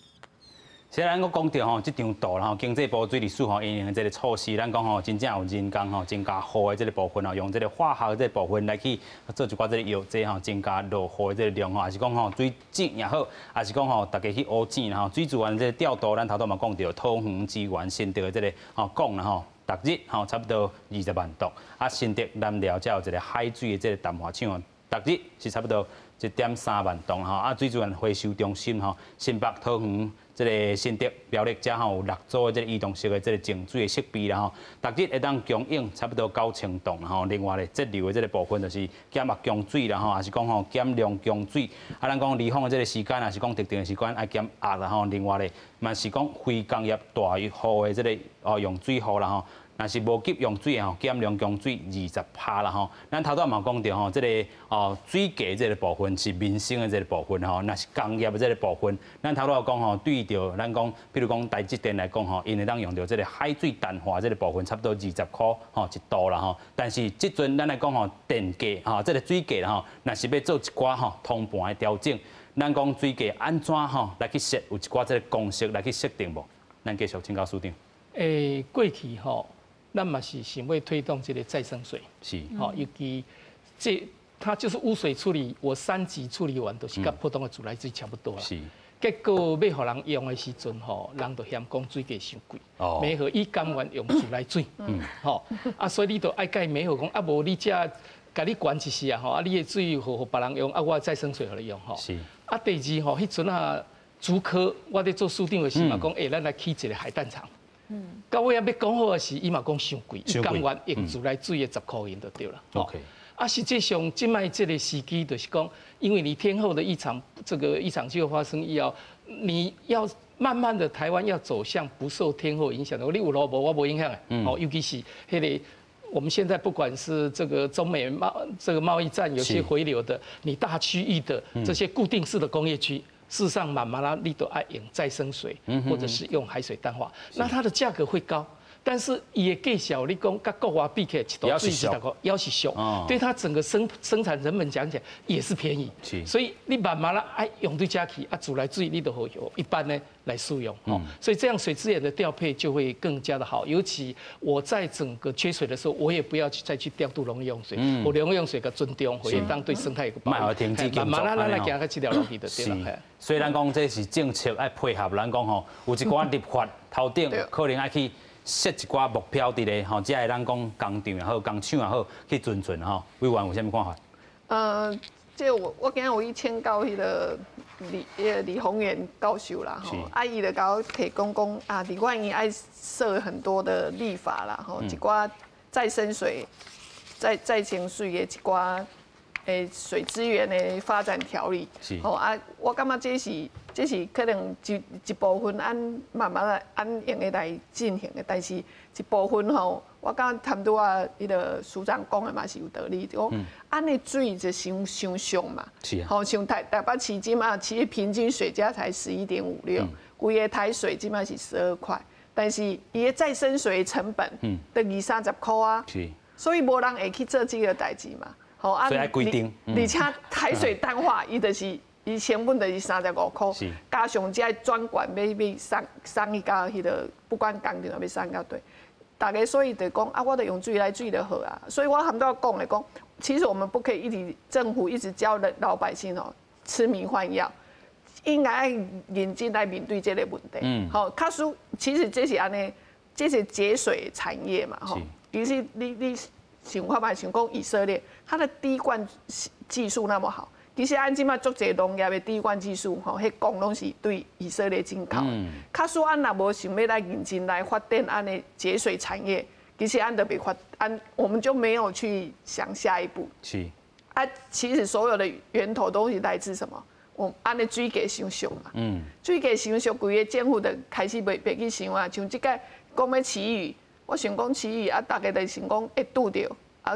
雖然我講著吼，這張圖啦吼，經濟部水利署吼，因用這个措施，咱講吼，真正有人工吼增加雨的這个部分吼，用這个化學這个部分來去做一寡這个藥劑吼，增加落雨的這个量吼，還是講吼水井也好，還是講吼大家去挖井吼，水資源這个調度，咱頭拄嘛講著，桃園資源新竹的這个吼講啦吼，逐日吼差不多20萬噸，啊新竹南寮才有一个海水的這个淡化廠，逐日是差不多1.3萬噸吼，啊水資源回收中心吼，新北桃園。這个新竹苗栗遮吼有六組的這个移動式的這个淨水的設備啦吼，逐日會當供應差不多9000噸吼。另外咧，節流的這个部分就是減壓供水啦吼，還是講吼減量供水。啊，咱講離峰的這个時間，還是講特定的時間愛減壓啦吼。另外咧，嘛是講非工業大戶的這个哦用水戶啦吼。若是無急用水吼，減量供水20%啦吼。咱頭拄嘛講著吼，這个哦水價這个部分是民生的這个部分吼，若是工業的這个部分，咱頭拄講吼，對著咱講，比如講台積電來講吼，𪜶會當用著這个海水淡化這个部分，差不多20箍吼一度啦吼。但是這陣咱來講吼，電價吼，這个水價吼，若是欲做一寡吼通盤的調整，咱講水價按怎吼來去設，有一寡這个公式來去設定無？咱繼續請教署長。過去吼，咱嘛是想欲推動這个再生水，吼，尤其這它就是污水處理，我三級處理完，就是佮普通的自來水差不多啦。結果欲予人用的時陣吼，人就嫌講水價傷貴，媒合伊甘願用自來水，吼，啊，所以你就愛佮伊媒合講，啊，無你這共你懸一絲啊，吼，啊，你的水予別人用，啊，我再生水予你用，吼。啊，第二吼，彼陣啊，竹科我佇做署長的時嘛，講，咱來起一个海淡廠。到尾仔欲講好的時，伊嘛講傷貴，伊甘願用自來水的10箍銀就對了。 啊，實際上這擺這个時機就是講，因為你天候的異常，這個異常氣候發生以後，你要慢慢的台灣要走向不受天候影響的。你有落無，我無影響的。哦，尤其是彼个，我們現在不管是這個中美這個貿易戰，有些回流的，你大區域的這些固定式的工業區。事實上，慢慢啦，你都愛用再生水，或者是用海水淡化，那它的價格會高。但是伊的价数，你讲佮国外比起来，一度水四十箍，犹是俗，对它整个生产成本讲起来也是便宜。所以你慢慢啦，爱用对遮去，啊，自来水你都好用，一般呢来使用，哦，所以这样水资源的调配就会更加的好。尤其我在整个缺水的时候，我也不要去再去调度农业用水，我农业用水共尊重，会当对生态有个保护。慢慢啦，咱来行到这条路去就对了。所以咱讲这是政策爱配合，咱讲吼，有一寡立法头顶可能爱去设一寡目标伫咧，吼，才会咱讲工厂也好，工厂也好去遵循吼。委员有啥物看法？这我今日有去请教彼个李鸿源教授啦，吼，啊，伊就共我提供讲啊，立法院爱设很多的立法啦，吼，一寡再生水、再生水的一寡水资源的发展条例，吼啊，我感觉这是可能一部分按慢慢来按用的来进行的，但是一部分吼，我感觉谈拄仔彼个署长讲的嘛是有道理，就讲按呢水就伤伤俗嘛，吼，像台北市这马其实平均水价才11.56，规个台水这马是12块，但是伊的再生水成本得二三十箍啊，所以无人会去做这个代志嘛。吼啊，所以规定，而且海水淡化，伊就是伊成本就是35箍，加上这专管欲送去到彼个，不管工厂欲送到佗，大家所以就讲啊，我就用自来水就好啊。所以我很多讲的讲，其实我们不可以一直政府一直教的老百姓哦吃迷幻药，应该爱认真来面对这个问题。好，假使其实这是按呢，这是节水产业嘛，吼。其实你想看觅，想讲以色列，它的滴灌技术那么好，其实按这马足济农业的滴灌技术，吼，彼讲拢是对以色列进口。假使按若无想欲来认真来发展按呢节水产业，其实按就袂发，按我们就没有去想下一步。啊，其实所有的源头都是来自什么？我按呢水价伤俗嘛。水价伤俗，规个政府就开始袂去想啊，像这个讲欲祈雨。我想讲祈雨啊，大家就想讲会拄著啊，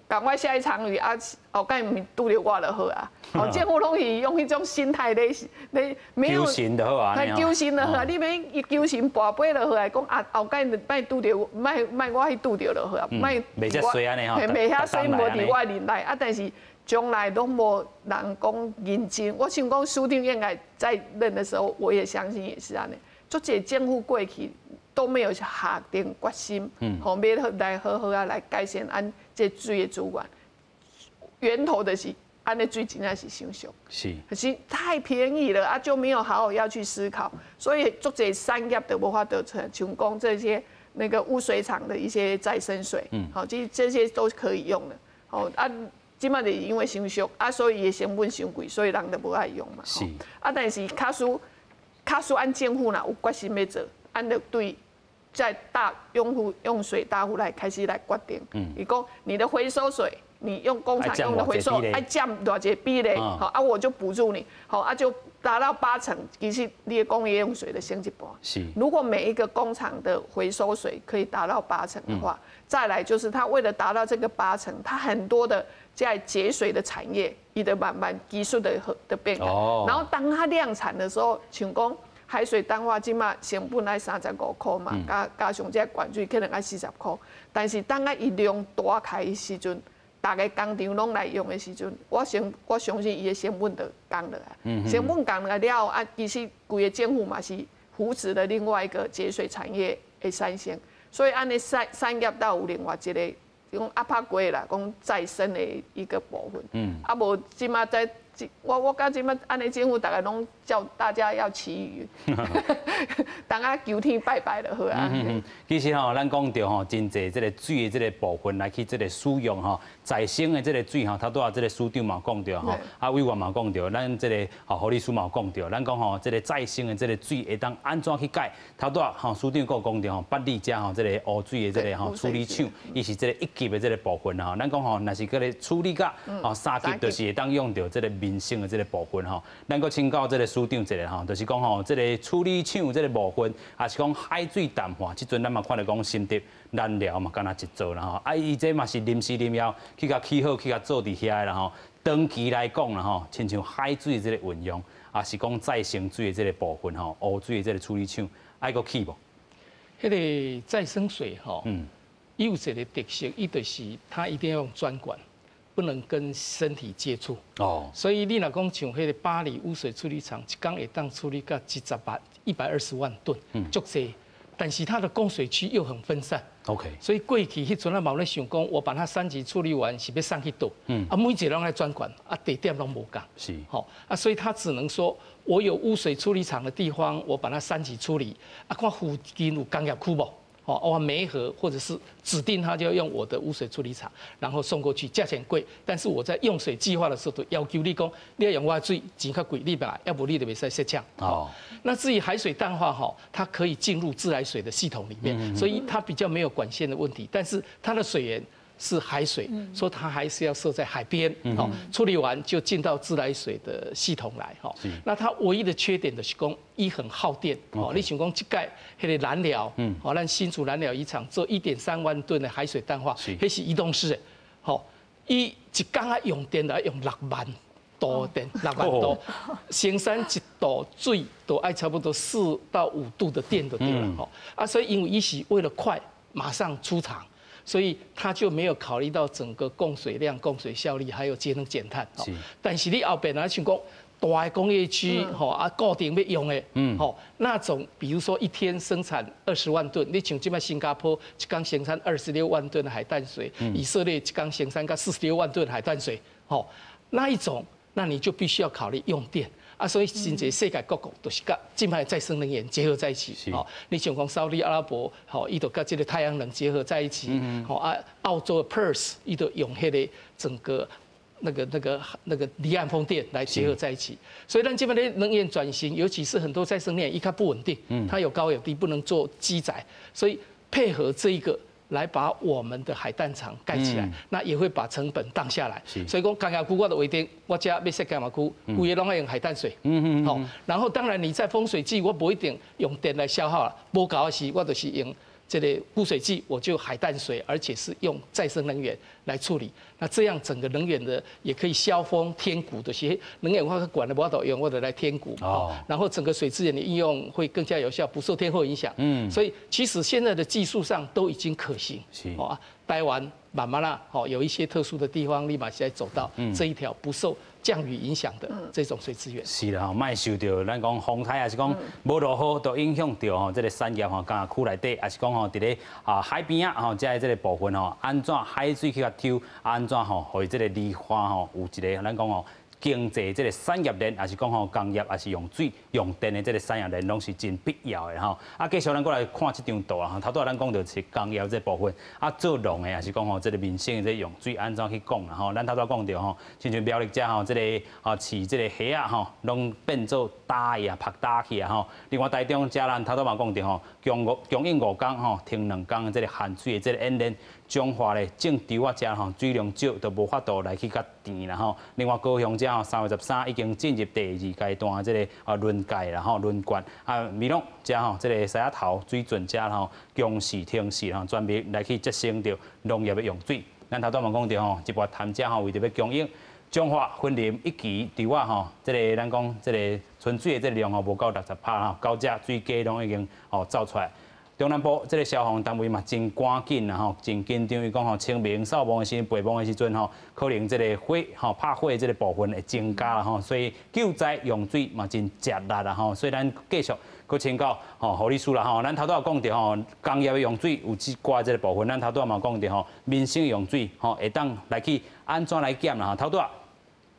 赶快下一场雨啊，后盖毋是拄著我就好啊。哦，政府拢是用彼种心态咧咧，没有求神就好啊，求神就好啊，你免求神跋杯就好啊，讲啊后盖莫拄著，莫我去拄著就好啊，莫袂遮衰按呢吼，袂遐衰无伫我任内啊，但是从来拢无人讲认真。我想讲署长应该在任的时候，我也相信也是按呢。足济政府过去都没有下定决心，吼，欲来好好啊来改善按这水的资源，源头就是按呢水真正是伤俗，可是太便宜了啊，就没有好好要去思考，所以足济产业都无法度成，像讲这些那个污水厂的一些再生水，好，这些都可以用的，好啊，这马就是因为伤俗啊，所以伊的成本伤贵，所以人就无爱用嘛，啊，但是假使按政府若有决心欲做，按就对在大用户用水大户来开始来决定，伊讲你的回收水，你用工厂用的回收爱占偌济比例，好啊，我就补助你，好啊，就达到八成，其实你的工业用水就省一半。如果每一个工厂的回收水可以达到八成的话，再来就是他为了达到这个八成，他很多的在节水的产业，伊就慢慢技术的变革。然后当它量产的时候，像讲海水淡化这马成本爱35箍嘛，加上这管水可能爱40箍。但是当啊伊量大开的时阵，逐个工厂拢来用的时阵，我相信伊的成本就降落来。成本降落来了后啊，其实规个政府嘛是扶持了另外一个节水产业的产生，所以按呢产业到有另外一个讲压拍过啦，讲再生的一个部分。啊无这马在。我感觉这马按呢政府逐家拢叫大家要祈雨，大家求天拜拜就好啊。其实吼，咱讲著吼，真济这个水的这个部分来去这个使用吼，再生的这个水吼，头拄仔这个署长嘛讲著吼，啊委员嘛讲著，咱这个吼护理师嘛讲著，咱讲吼这个再生的这个水会当按怎去改？头拄仔吼署长阁讲著吼，八里遮吼这个污水的这个吼处理厂，伊是这个一级的这个部分吼，咱讲吼，若是阁咧处理甲吼三级，就是会当用著这个民生的这个部分吼。咱阁请教这个署长一下吼，就是讲吼，这个处理厂这个部分，也是讲海水淡化，这阵咱嘛看著讲新竹南寮嘛，敢若一座啦吼，啊伊这嘛是临时临要去共起好，去共做伫遐啦吼。长期来讲啦吼，亲像海水这个运用，也是讲再生水的这个部分吼，污水的这个处理厂，爱阁起无？彼个再生水吼，伊有一个特色，伊就是它一定要用专管，不能跟身体接触。所以你若講像彼個巴黎污水處理廠，一工會當處理到10萬120萬噸，足濟。但是它的供水區又很分散。 所以過去彼陣啊，嘛有咧想講，我把它三級處理完是欲送去佗？啊，每一个攏愛專管，啊，地點攏無仝。吼，啊，所以他只能說，我有污水處理廠的地方，我把它三級處理。啊，看附近有工業區無？哦，我媒合或者是指定他就要用我的污水處理廠，然後送過去，價錢貴，但是我在用水計劃的時候，都要求你講，你要用我的水，錢較貴，你買，要無你就袂使設廠。那至於海水淡化哈，它可以進入自來水的系統裡面，所以它比較沒有管線的問題，但是它的水源是海水，所以它還是要設在海邊，哦，處理完就進到自來水的系統來，哈。那它唯一的缺點就是講，伊很耗電，哦，你想講這擺彼个南寮，哦，咱新竹南寮漁場做1.3萬噸的海水淡化，彼是移動式的，吼，伊一工啊用電來用6萬度電，6萬度，生產1度水都愛差不多4到5度的電就對了，吼，啊，所以因為伊是為了快，馬上出廠。所以他就沒有考慮到整個供水量、供水效率，還有節能減碳。但是你後邊啊，像講大的工業區，吼啊，固定欲用的，吼那種，比如說一天生產20萬噸，你像這擺新加坡一工生產26萬噸的海淡水，以色列一工生產到46萬噸的海淡水，吼那一種，那你就必須要考慮用電。啊，所以真濟世界各國都是佮這擺再生能源結合在一起。哦，你像講沙烏地阿拉伯，吼，伊就佮這個太陽能結合在一起。吼啊，澳洲的 Perth，伊就用彼个整個那個離岸風電來結合在一起。所以咱這擺的能源轉型，尤其是很多再生能源，伊較不穩定，它有高有低，不能做機載，所以配合這一個，來把我們的海淡廠蓋起來，那也會把成本降下來。所以講工業區我就規定，我遮欲設工業區，規个攏愛用海淡水。好，然後當然你在豐水季，我無一定用電來消耗啦，無夠的時，我就是用這個枯水季，我就海淡水，而且是用再生能源來處理。那這樣整個能源的也可以削峰填谷的些能源我管的無法度用，我就來填谷。然後整個水資源的應用會更加有效，不受天候影響。所以其實現在的技術上都已經可行。哦，台灣慢慢啦，哦，有一些特殊的地方，你嘛是愛走到這一條不受降雨影響的這種水資源。是啦，吼，莫受著咱講風颱，抑是講無落雨，都影響著吼這個產業吼，工業區內底，抑是講吼佇咧啊海邊仔吼，遮的這個部分吼，按怎海水去共抽，按怎吼，予這個離岸吼有一個咱講吼經濟這個產業鏈，抑是講吼工業，抑是用水用電的這個產業鏈，攏是真必要的吼。啊，繼續咱閣來看這張圖啊，頭拄仔咱講著是工業這部分，啊做農的，抑是講吼這個民生的這個用水按怎去講啦吼。咱頭拄仔講著吼，親像苗栗遮吼，這個啊飼這個蝦仔吼，攏變做焦的啊，曝焦去啊吼。另外台中遮咱頭拄嘛講著吼，供應5工吼，停2工這個限水的這個演練。彰化咧種稻仔遮吼水量少，都無法度來去共澱啦吼。另外高雄遮吼3月13已經進入第二階段這個啊輪界啦吼輪灌啊，美濃遮吼這個獅仔頭水圳遮吼供時停時吼專門來去節省著農業的用水。咱頭拄嘛講著吼，日月潭遮吼為著欲供應彰化雲林一期稻仔吼，這個咱講這個存水的這個量吼無夠60%吼，到遮水價攏已經吼走出來。中南部這個消防單位嘛真趕緊啦吼，真緊張。伊講吼，清明掃墓的時陣、陪墓的時陣吼，可能這個火吼拍火的這個部分會增加啦吼，所以救災用水嘛真吃力啦吼。所以咱繼續閣請教吼護理師啦吼，咱頭拄仔講著吼，工業的用水有這寡這個部分，咱頭拄仔嘛講著吼，民生用水吼會當來去按怎來減啦吼，頭拄仔。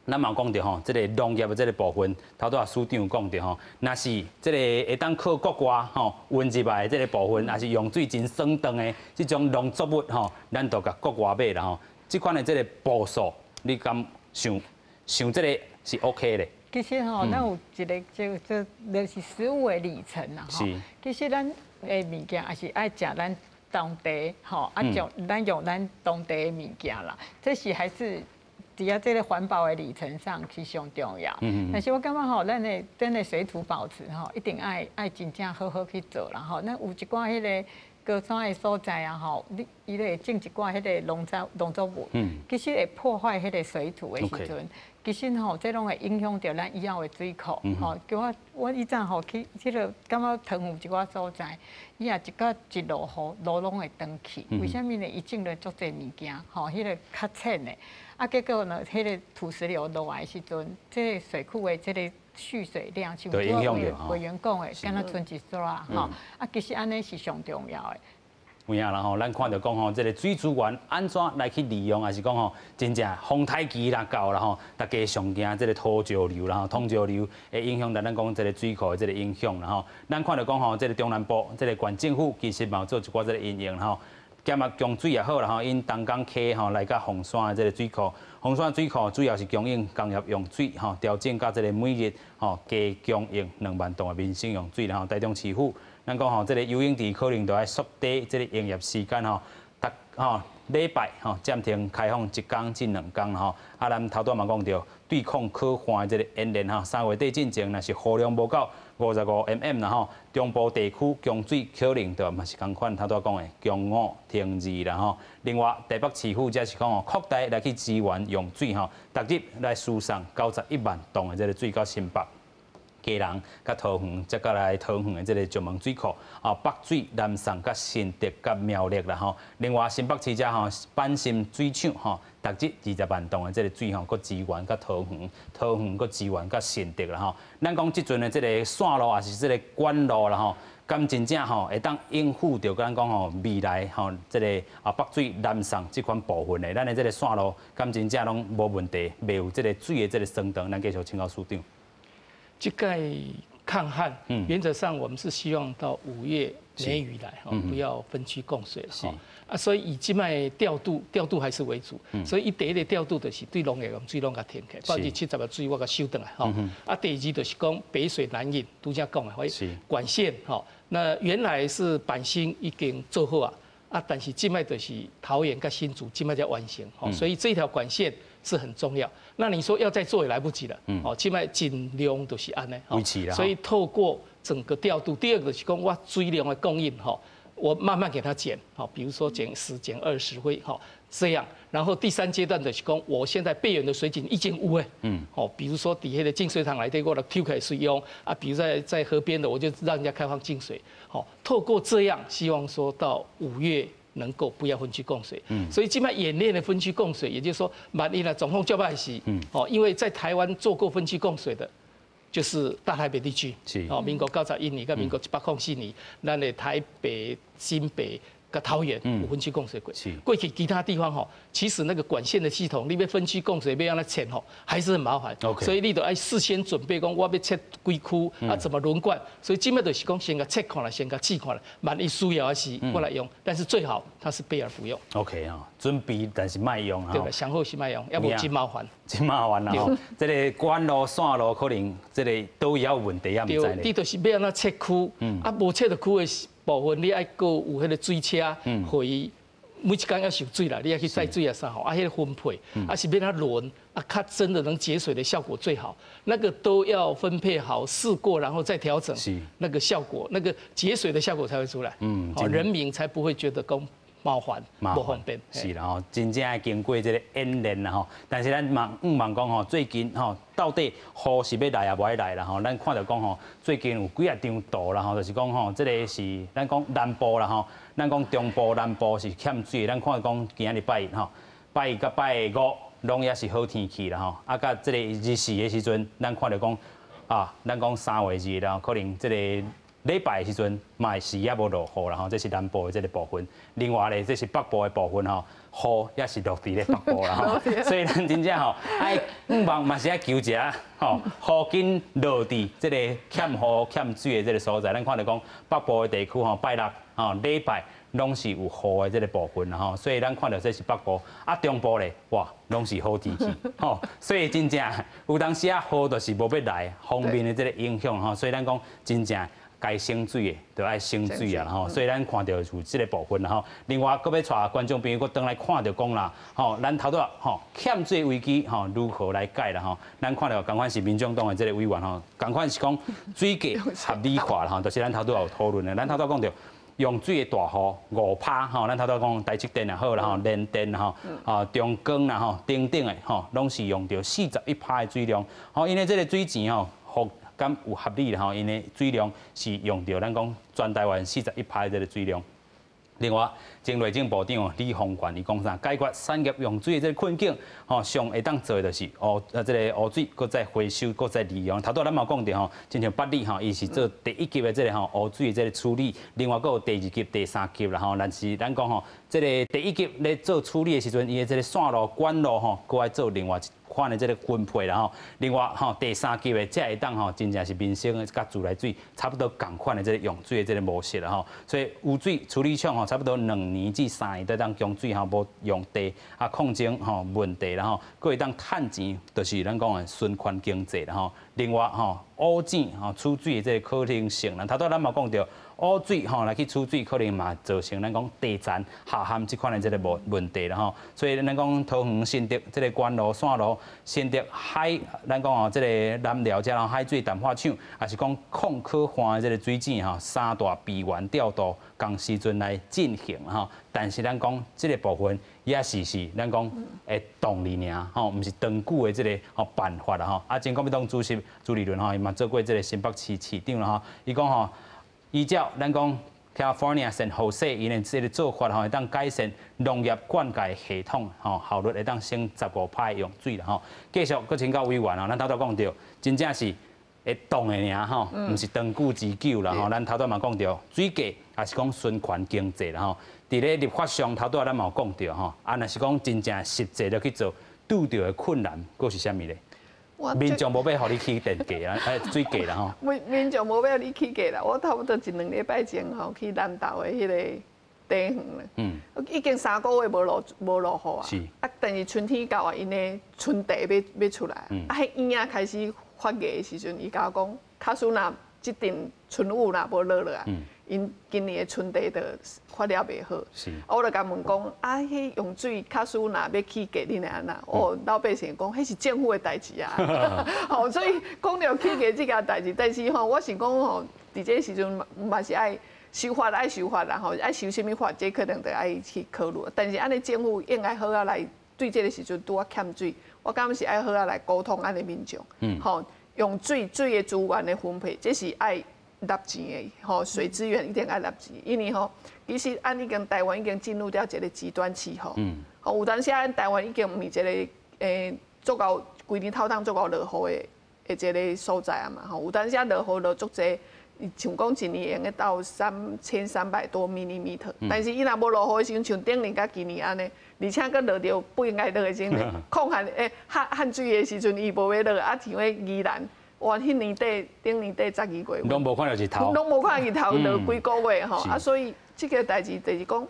咱嘛講著吼，這個農業的這個部分，頭拄仔署長講著吼，若是這個會當靠國外吼運入來的這個部分，抑是用水真爽當的這種農作物吼，咱就共國外買啦吼。這款的這個步數，你敢想想這個是 OK 的？其實吼，咱有一個叫做就是食物的里程啦吼。其實咱的物件也是愛食咱當地吼，啊用咱用咱當地的物件啦，這是還是。佇遐這個環保的里程上是上重要。但是我感覺吼，咱的水土保持吼，一定愛真正好好去做啦吼。咱有一寡彼個高山的所在啊吼，你伊咧種一寡彼个農作物，其實會破壞彼个水土的時陣，其實吼，這攏會影響著咱以後的水庫。吼，叫我我以前吼去彼个感覺桃園一寡所在，伊若一個一落雨，路攏會斷去。為啥物呢？伊種了足濟物件，吼，彼個較淺的，啊，結果呢，彼個土石流落來的時陣，這個水庫的這個蓄水量，像委員講的，敢若賰一撮吼，啊，其實按呢是上重要的。有影啦吼，咱看著講吼，這個水資源按怎來去利用，抑是講吼，真正風颱期若到啦吼，大家上驚這個土石流啦吼，土石流會影響到咱講這個水庫的這個影響啦吼。咱看著講吼，這個中南部這個縣政府其實嘛有做一寡這個因應吼，減壓供水也好啦吼，𪜶東港溪吼來到鳳山的這個水庫，鳳山水庫主要是供應工業用水吼，調整到這個每日吼加供應2萬噸的民生用水，然後台中市府。咱講吼，這個游泳池可能就愛縮短這個營業時間吼，逐吼禮拜吼暫停開放一工至兩工吼。啊，咱頭拄嘛講著，對抗可旱的這個演練吼，3月底進前若是雨量無夠55 mm 啦吼，中部地區供水可能就嘛是仝款頭拄講的供五停二啦吼。另外，台北市府則是講吼，擴大來去支援用水吼，逐日來輸送91萬噸的這個水到新北、基隆、佮桃園，再過來桃園的這個石門水庫，啊，北水南送佮新竹佮苗栗啦吼。另外，新北市遮吼，板心水廠吼，逐日20萬噸的這個水吼，閣支援佮桃園，桃園閣支援佮新竹啦吼。咱講這陣的這個線路，抑是這個管路啦吼，敢真正吼會當應付著咱講吼未來吼這個啊北水南送這款部分的，咱的這個線路敢真正攏無問題，袂有這個水的這個損斷。咱繼續請教署長。這個抗旱，原則上我們是希望到5月梅雨來，哈，不要分區供水了，哈。啊，所以以這擺調度，調度還是為主，所以伊第一个調度就是對農業用水攏共停起來，70%的水我共收轉來，哈。啊，第二就是講北水南引，拄才講的，所以管線，哈，那原來是板新已經做好啊，啊，但是這擺就是桃園佮新竹這擺才完成，所以這條管線是很重要。那你說要再做也來不及了，哦，這擺盡量都是按呢，所以透過整個調度，第二個是講我水量的供應，哈，我慢慢給它減，好，比如說減十、減20會，哈，這樣。然後第三階段就是講，我現在備援的水井已經有的，好，比如說底下的淨水廠來對過來抽開水用，啊，比如在河邊的，我就讓人家開放淨水，好，透過這樣，希望說到5月能夠不要分區供水，所以這擺演練的分區供水，也就是說，萬一呢總控叫拜時，哦，因為在台灣做過分區供水的，就是大台北地區，哦，民國91年佮民國104年，咱的台北、新北佮桃園有分區供水過。過去其他地方吼，其實那個管線的系統，你欲分區供水欲按怎切吼，還是很麻煩。所以你都愛事先準備，講我欲切幾區，啊怎麼輪灌？所以這擺就是講先共切看來，先共試看來，萬一需要的時我來用。但是最好它是備而不用。 OK 啊，準備但是莫用。對，上好是莫用，猶無真麻煩。真麻煩啦吼，這個管路線路可能這個都有問題，也毋知。你就是欲按怎切區，啊無切著區的部分，你愛閣有彼個水車，予伊每一工要受水啦，你愛去載水啊啥吼，啊彼個分配，啊是欲按怎輪，啊較真的能節水的效果最好，那個都要分配好，試過然後再調整，那個效果，那個節水的效果才會出來，好，人民才不會覺得講麻煩，無方便。是啦吼，真正愛經過這個演練啦吼。但是咱嘛向望講吼，最近吼到底雨是欲來抑無愛來啦吼？咱看著講吼，最近有幾仔張圖啦吼，就是講吼，這個是咱講南部啦吼，咱講中部、南部是欠水，咱看講今仔日拜一吼，拜一佮拜五攏抑是好天氣啦吼。啊，佮這個日時的時陣，咱看著講啊，咱講3月2日啦，可能這個禮拜的時陣嘛是猶無落雨啦吼，這是南部的這個部分。另外咧，這是北部的部分吼，雨也是落佇咧北部啦吼。所以咱真正吼愛向望嘛是愛求一下吼，雨緊落佇這個欠雨欠水的這個所在。咱看著講北部的地區吼，拜六吼禮拜攏是有雨的這個部分啦吼。所以咱看著這是北部，啊中部咧，哇，攏是好天氣吼。所以真正有當時啊雨就是無欲來，鋒面的這個影響吼。所以咱講真正該省水的，就愛省水啊吼，所以咱看著有這個部分啦吼。另外，閣欲帶觀眾朋友閣轉來看著講啦，吼，咱頭拄仔吼欠水危機吼如何來解啦吼？咱看著仝款是民眾黨的這個委員吼，仝款是講水價合理化啦吼，就是咱頭拄仔有討論的。咱頭拄仔講著用水的大戶5%吼，咱頭拄講台積電也好啦吼，聯電吼，啊中鋼啦吼，等等的吼，攏是用著41%的水量。吼，因為這个水錢吼，予敢有合理啦吼，𪜶的水量是用著咱講全台灣四十一趴的這个水量。另外，前內政部長李鴻源伊講啥？解決產業用水的這个困境，吼，上會當做的就是污啊，這个污水閣再回收、閣再利用。頭拄咱嘛講著吼，親像八里吼，伊是做第一級的這个吼污水的這个處理，另外閣有第二級、第三級啦吼。但是咱講吼，這个第一級咧做處理的時陣，伊的這个線路、管路吼，閣愛做另外一款的這个分配啦吼。另外吼，第三級的才會當吼，真正是民生的佮自來水差不多仝款的這个用水的這个模式啦吼。所以污水處理廠吼，差不多2年至3年才當供水吼，無用地啊抗爭吼問題啦吼，閣會當趁錢，就是咱講的循環經濟啦吼。另外吼，污井吼取水的這个可能性啦，頭拄咱嘛講著污水吼來去取水，可能嘛造成咱講地層下陷這款的這个問題啦吼。所以咱講桃園新竹這个管路線路，新竹海咱講哦，這个南寮遮海水淡化廠，也是講礦科環的這个水井吼，三大備源調度仝時陣來進行吼。但是咱講這个部分也是咱講會動力爾吼，毋是長久的這个吼辦法啦吼。啊，前國民黨主席朱立倫吼，伊嘛做過這个新北市市長啦吼，伊講吼，依照咱講 California San Jose 𪜶的這个做法吼，會當改善農業灌溉系統吼，效率會當省15%用水啦吼。繼續閣請教委員吼，咱頭拄講著，真正是會動的爾吼，毋是長久之久啦吼。咱頭拄嘛講著水價，也是講循環經濟啦吼。佇咧立法上頭拄仔咱嘛有講著吼，啊，若是講真正實際咧去做，拄著的困難，閣是啥物咧？民眾無欲予你起電價啊，水價啦吼。民眾無欲予你起價啦，我差不多一兩禮拜前吼去南投的彼个茶園啦，已經3個月無落雨啊，啊，但是春天到啊，𪜶的春茶欲出來，啊，彼葉仔開始發芽的時陣，伊共我講，假使若這陣春雨若無落落來，𪜶今年的春茶就發了袂好。啊，我就共問講，啊，彼用水假使若欲起價，恁會按怎？哦，老百姓講，彼是政府的代誌啊。吼，所以講著起價這件代誌，但是吼，我是講吼，佇這个時陣嘛是愛修法，愛修法啦吼，愛修啥物法，這可能著愛去考慮。但是按呢，政府應該好仔來對這个時陣拄仔欠水，我感覺是愛好仔來溝通按呢民眾，吼，用水水的資源的分配，這是愛納錢的，吼，水資源一定愛納錢，因為吼，其實按已經台灣已經進入著一个極端氣候，吼，有當時咱台灣已經毋是一个足夠規年透冬足夠落雨的一个所在啊嘛，吼，有當時落雨落足濟，像講一年會用得到3300多 millimeter，但是伊若無落雨的時陣，像頂年佮今年按呢，而且閣落著不應該落的時陣，抗旱旱旱水的時陣，伊無欲落，啊，像彼宜蘭。哇！彼年底頂年底12月，攏無看著日頭，攏無看日頭落幾個月吼，啊，所以這个代誌就是講，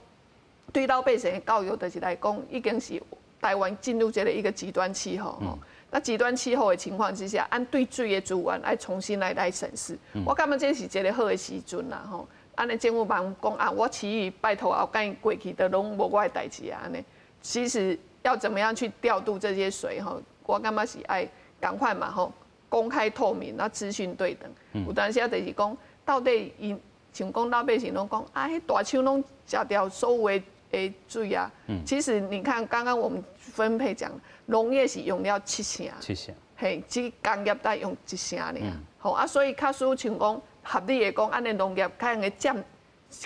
對老百姓的教育就是來講，已經是台灣進入這个一個極端氣候吼。那極端氣候的情況之下，按對水的資源愛重新來審視。我感覺這是一个好的時陣啦吼。按呢政府茫講啊，我其餘拜託後蓋過去都攏無我的代誌啊按呢。其實要怎麼樣去調度這些水吼，我感覺是愛趕快嘛吼。公開透明，啊，資訊對等。有當時就是講，到底𪜶像講老百姓攏講，啊，彼大廠攏食掉所有的水啊。其實你看，剛剛我們分配講，農業是用了七成，七成，嘿，只工業才用一成爾。吼啊，所以假使像講合理的講，按呢農業較會佔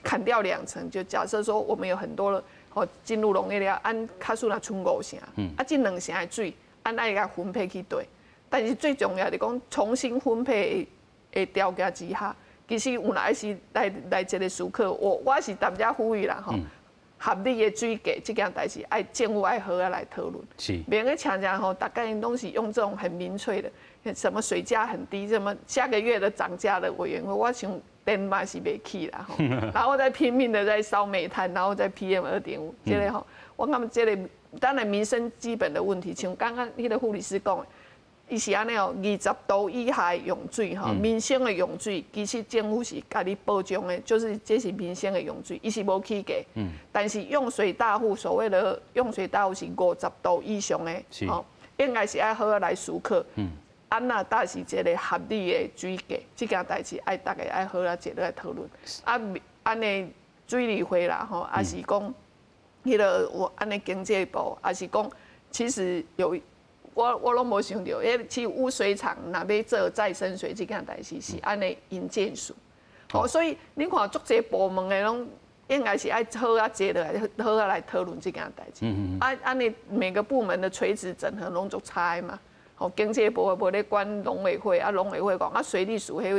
砍掉兩成，就假設說我們有很多的吼進入農業了，按假使若賰五成，啊，這兩成的水，按愛共分配去佗。但是最重要是講，重新分配的條件之下，其實有哪是來一个思考，我是踮遮呼籲啦吼，合理的水價這件代誌，愛政府愛好仔來討論。免去常常吼，大概攏是用這種很民粹的，什麼水價很低，什麼下個月的漲價的委員會，我想電嘛是袂起啦吼，然後再拼命的在燒煤炭，然後再 PM 2.5，這个吼，我感覺這个當然民生基本的問題，像剛剛彼个護理師講的。伊是按呢哦，20度以下用水吼，民生的用水，其實政府是共你保障的，就是這是民生的用水，伊是無起價。但是用水大戶，所謂的用水大戶是50度以上的，吼，應該是愛好好來思考。按怎才是一个合理的水價，這件代誌愛大家愛好好坐落來討論。啊，按呢水利会啦吼，抑是讲彼个我按呢经济部，抑是讲其实有我攏無想著，彼去污水廠若欲做再生水這件代誌是按呢營建署，吼，所以你看足濟部門的攏應該是愛好仔坐落來，好仔來討論這件代誌。啊，按呢每個部門的垂直整合攏足差的嘛。吼，經濟部無咧管農委會，啊，農委會講啊，水利署彼個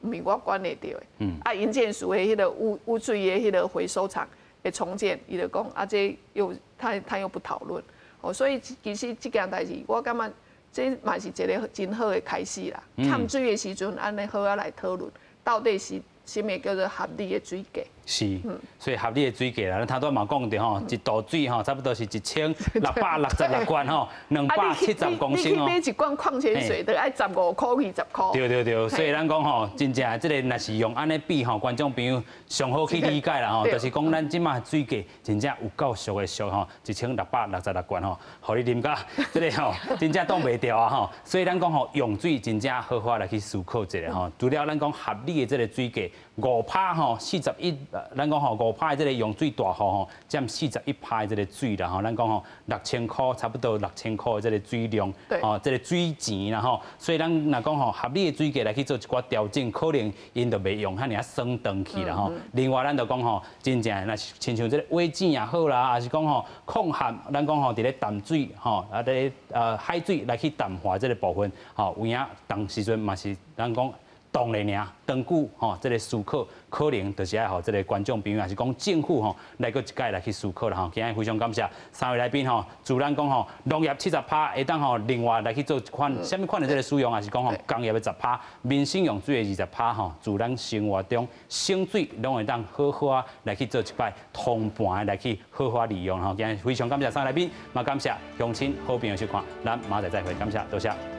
毋是我管會著的。啊，營建署的彼個污水的彼個回收廠的重建，伊就講啊，這又他又不討論。哦，所以其實這件代誌，我感覺這嘛是一個真好的開始啦。欠水的時陣，按呢好仔來討論，到底是啥物叫做合理的水價？是，所以合理的水價啦，咱頭拄嘛講著吼，一度水吼，差不多是1666罐吼，270公升哦。你去買一罐礦泉水，都愛15箍20箍。對對對，所以咱講吼，真正這個若是用按呢比吼，觀眾朋友上好去理解啦吼，就是講咱這馬水價真正有夠俗的俗吼，1666罐吼，予你啉甲這個吼，真正擋袂牢啊吼。所以咱講吼，用水真正好好來去思考一下吼，除了咱講合理的這個水價5趴吼，41，咱講吼5趴的這個用水大戶吼，佔41趴的這個水啦吼，咱講吼六千箍，差不多六千箍的這個水量，吼，這個水錢啦吼，所以咱若講吼合理的水價來去做一寡調整，可能𪜶就袂用遐爾仔爽斷去啦吼。另外，咱就講吼，真正若是親像這個尾井也好啦，抑是講吼礦旱，咱講吼佇咧淡水吼，啊咧海水來去淡化這個部分，吼有影當時陣嘛是咱講。當然爾，長久吼，這個思考可能就是愛予這個觀眾朋友，抑是講政府吼來閣一擺來去思考啦吼。今日非常感謝三位來賓吼，自咱講吼農業70趴會當吼另外來去做一款啥物款的這個使用，抑是講吼工業的十趴，民生用水的20趴吼，自咱生活中省水攏會當好好仔來去做一擺通盤來去好好利用吼。今日非常感謝三位來賓，嘛感謝鄉親好朋友收看，咱明仔載再會，感謝多謝。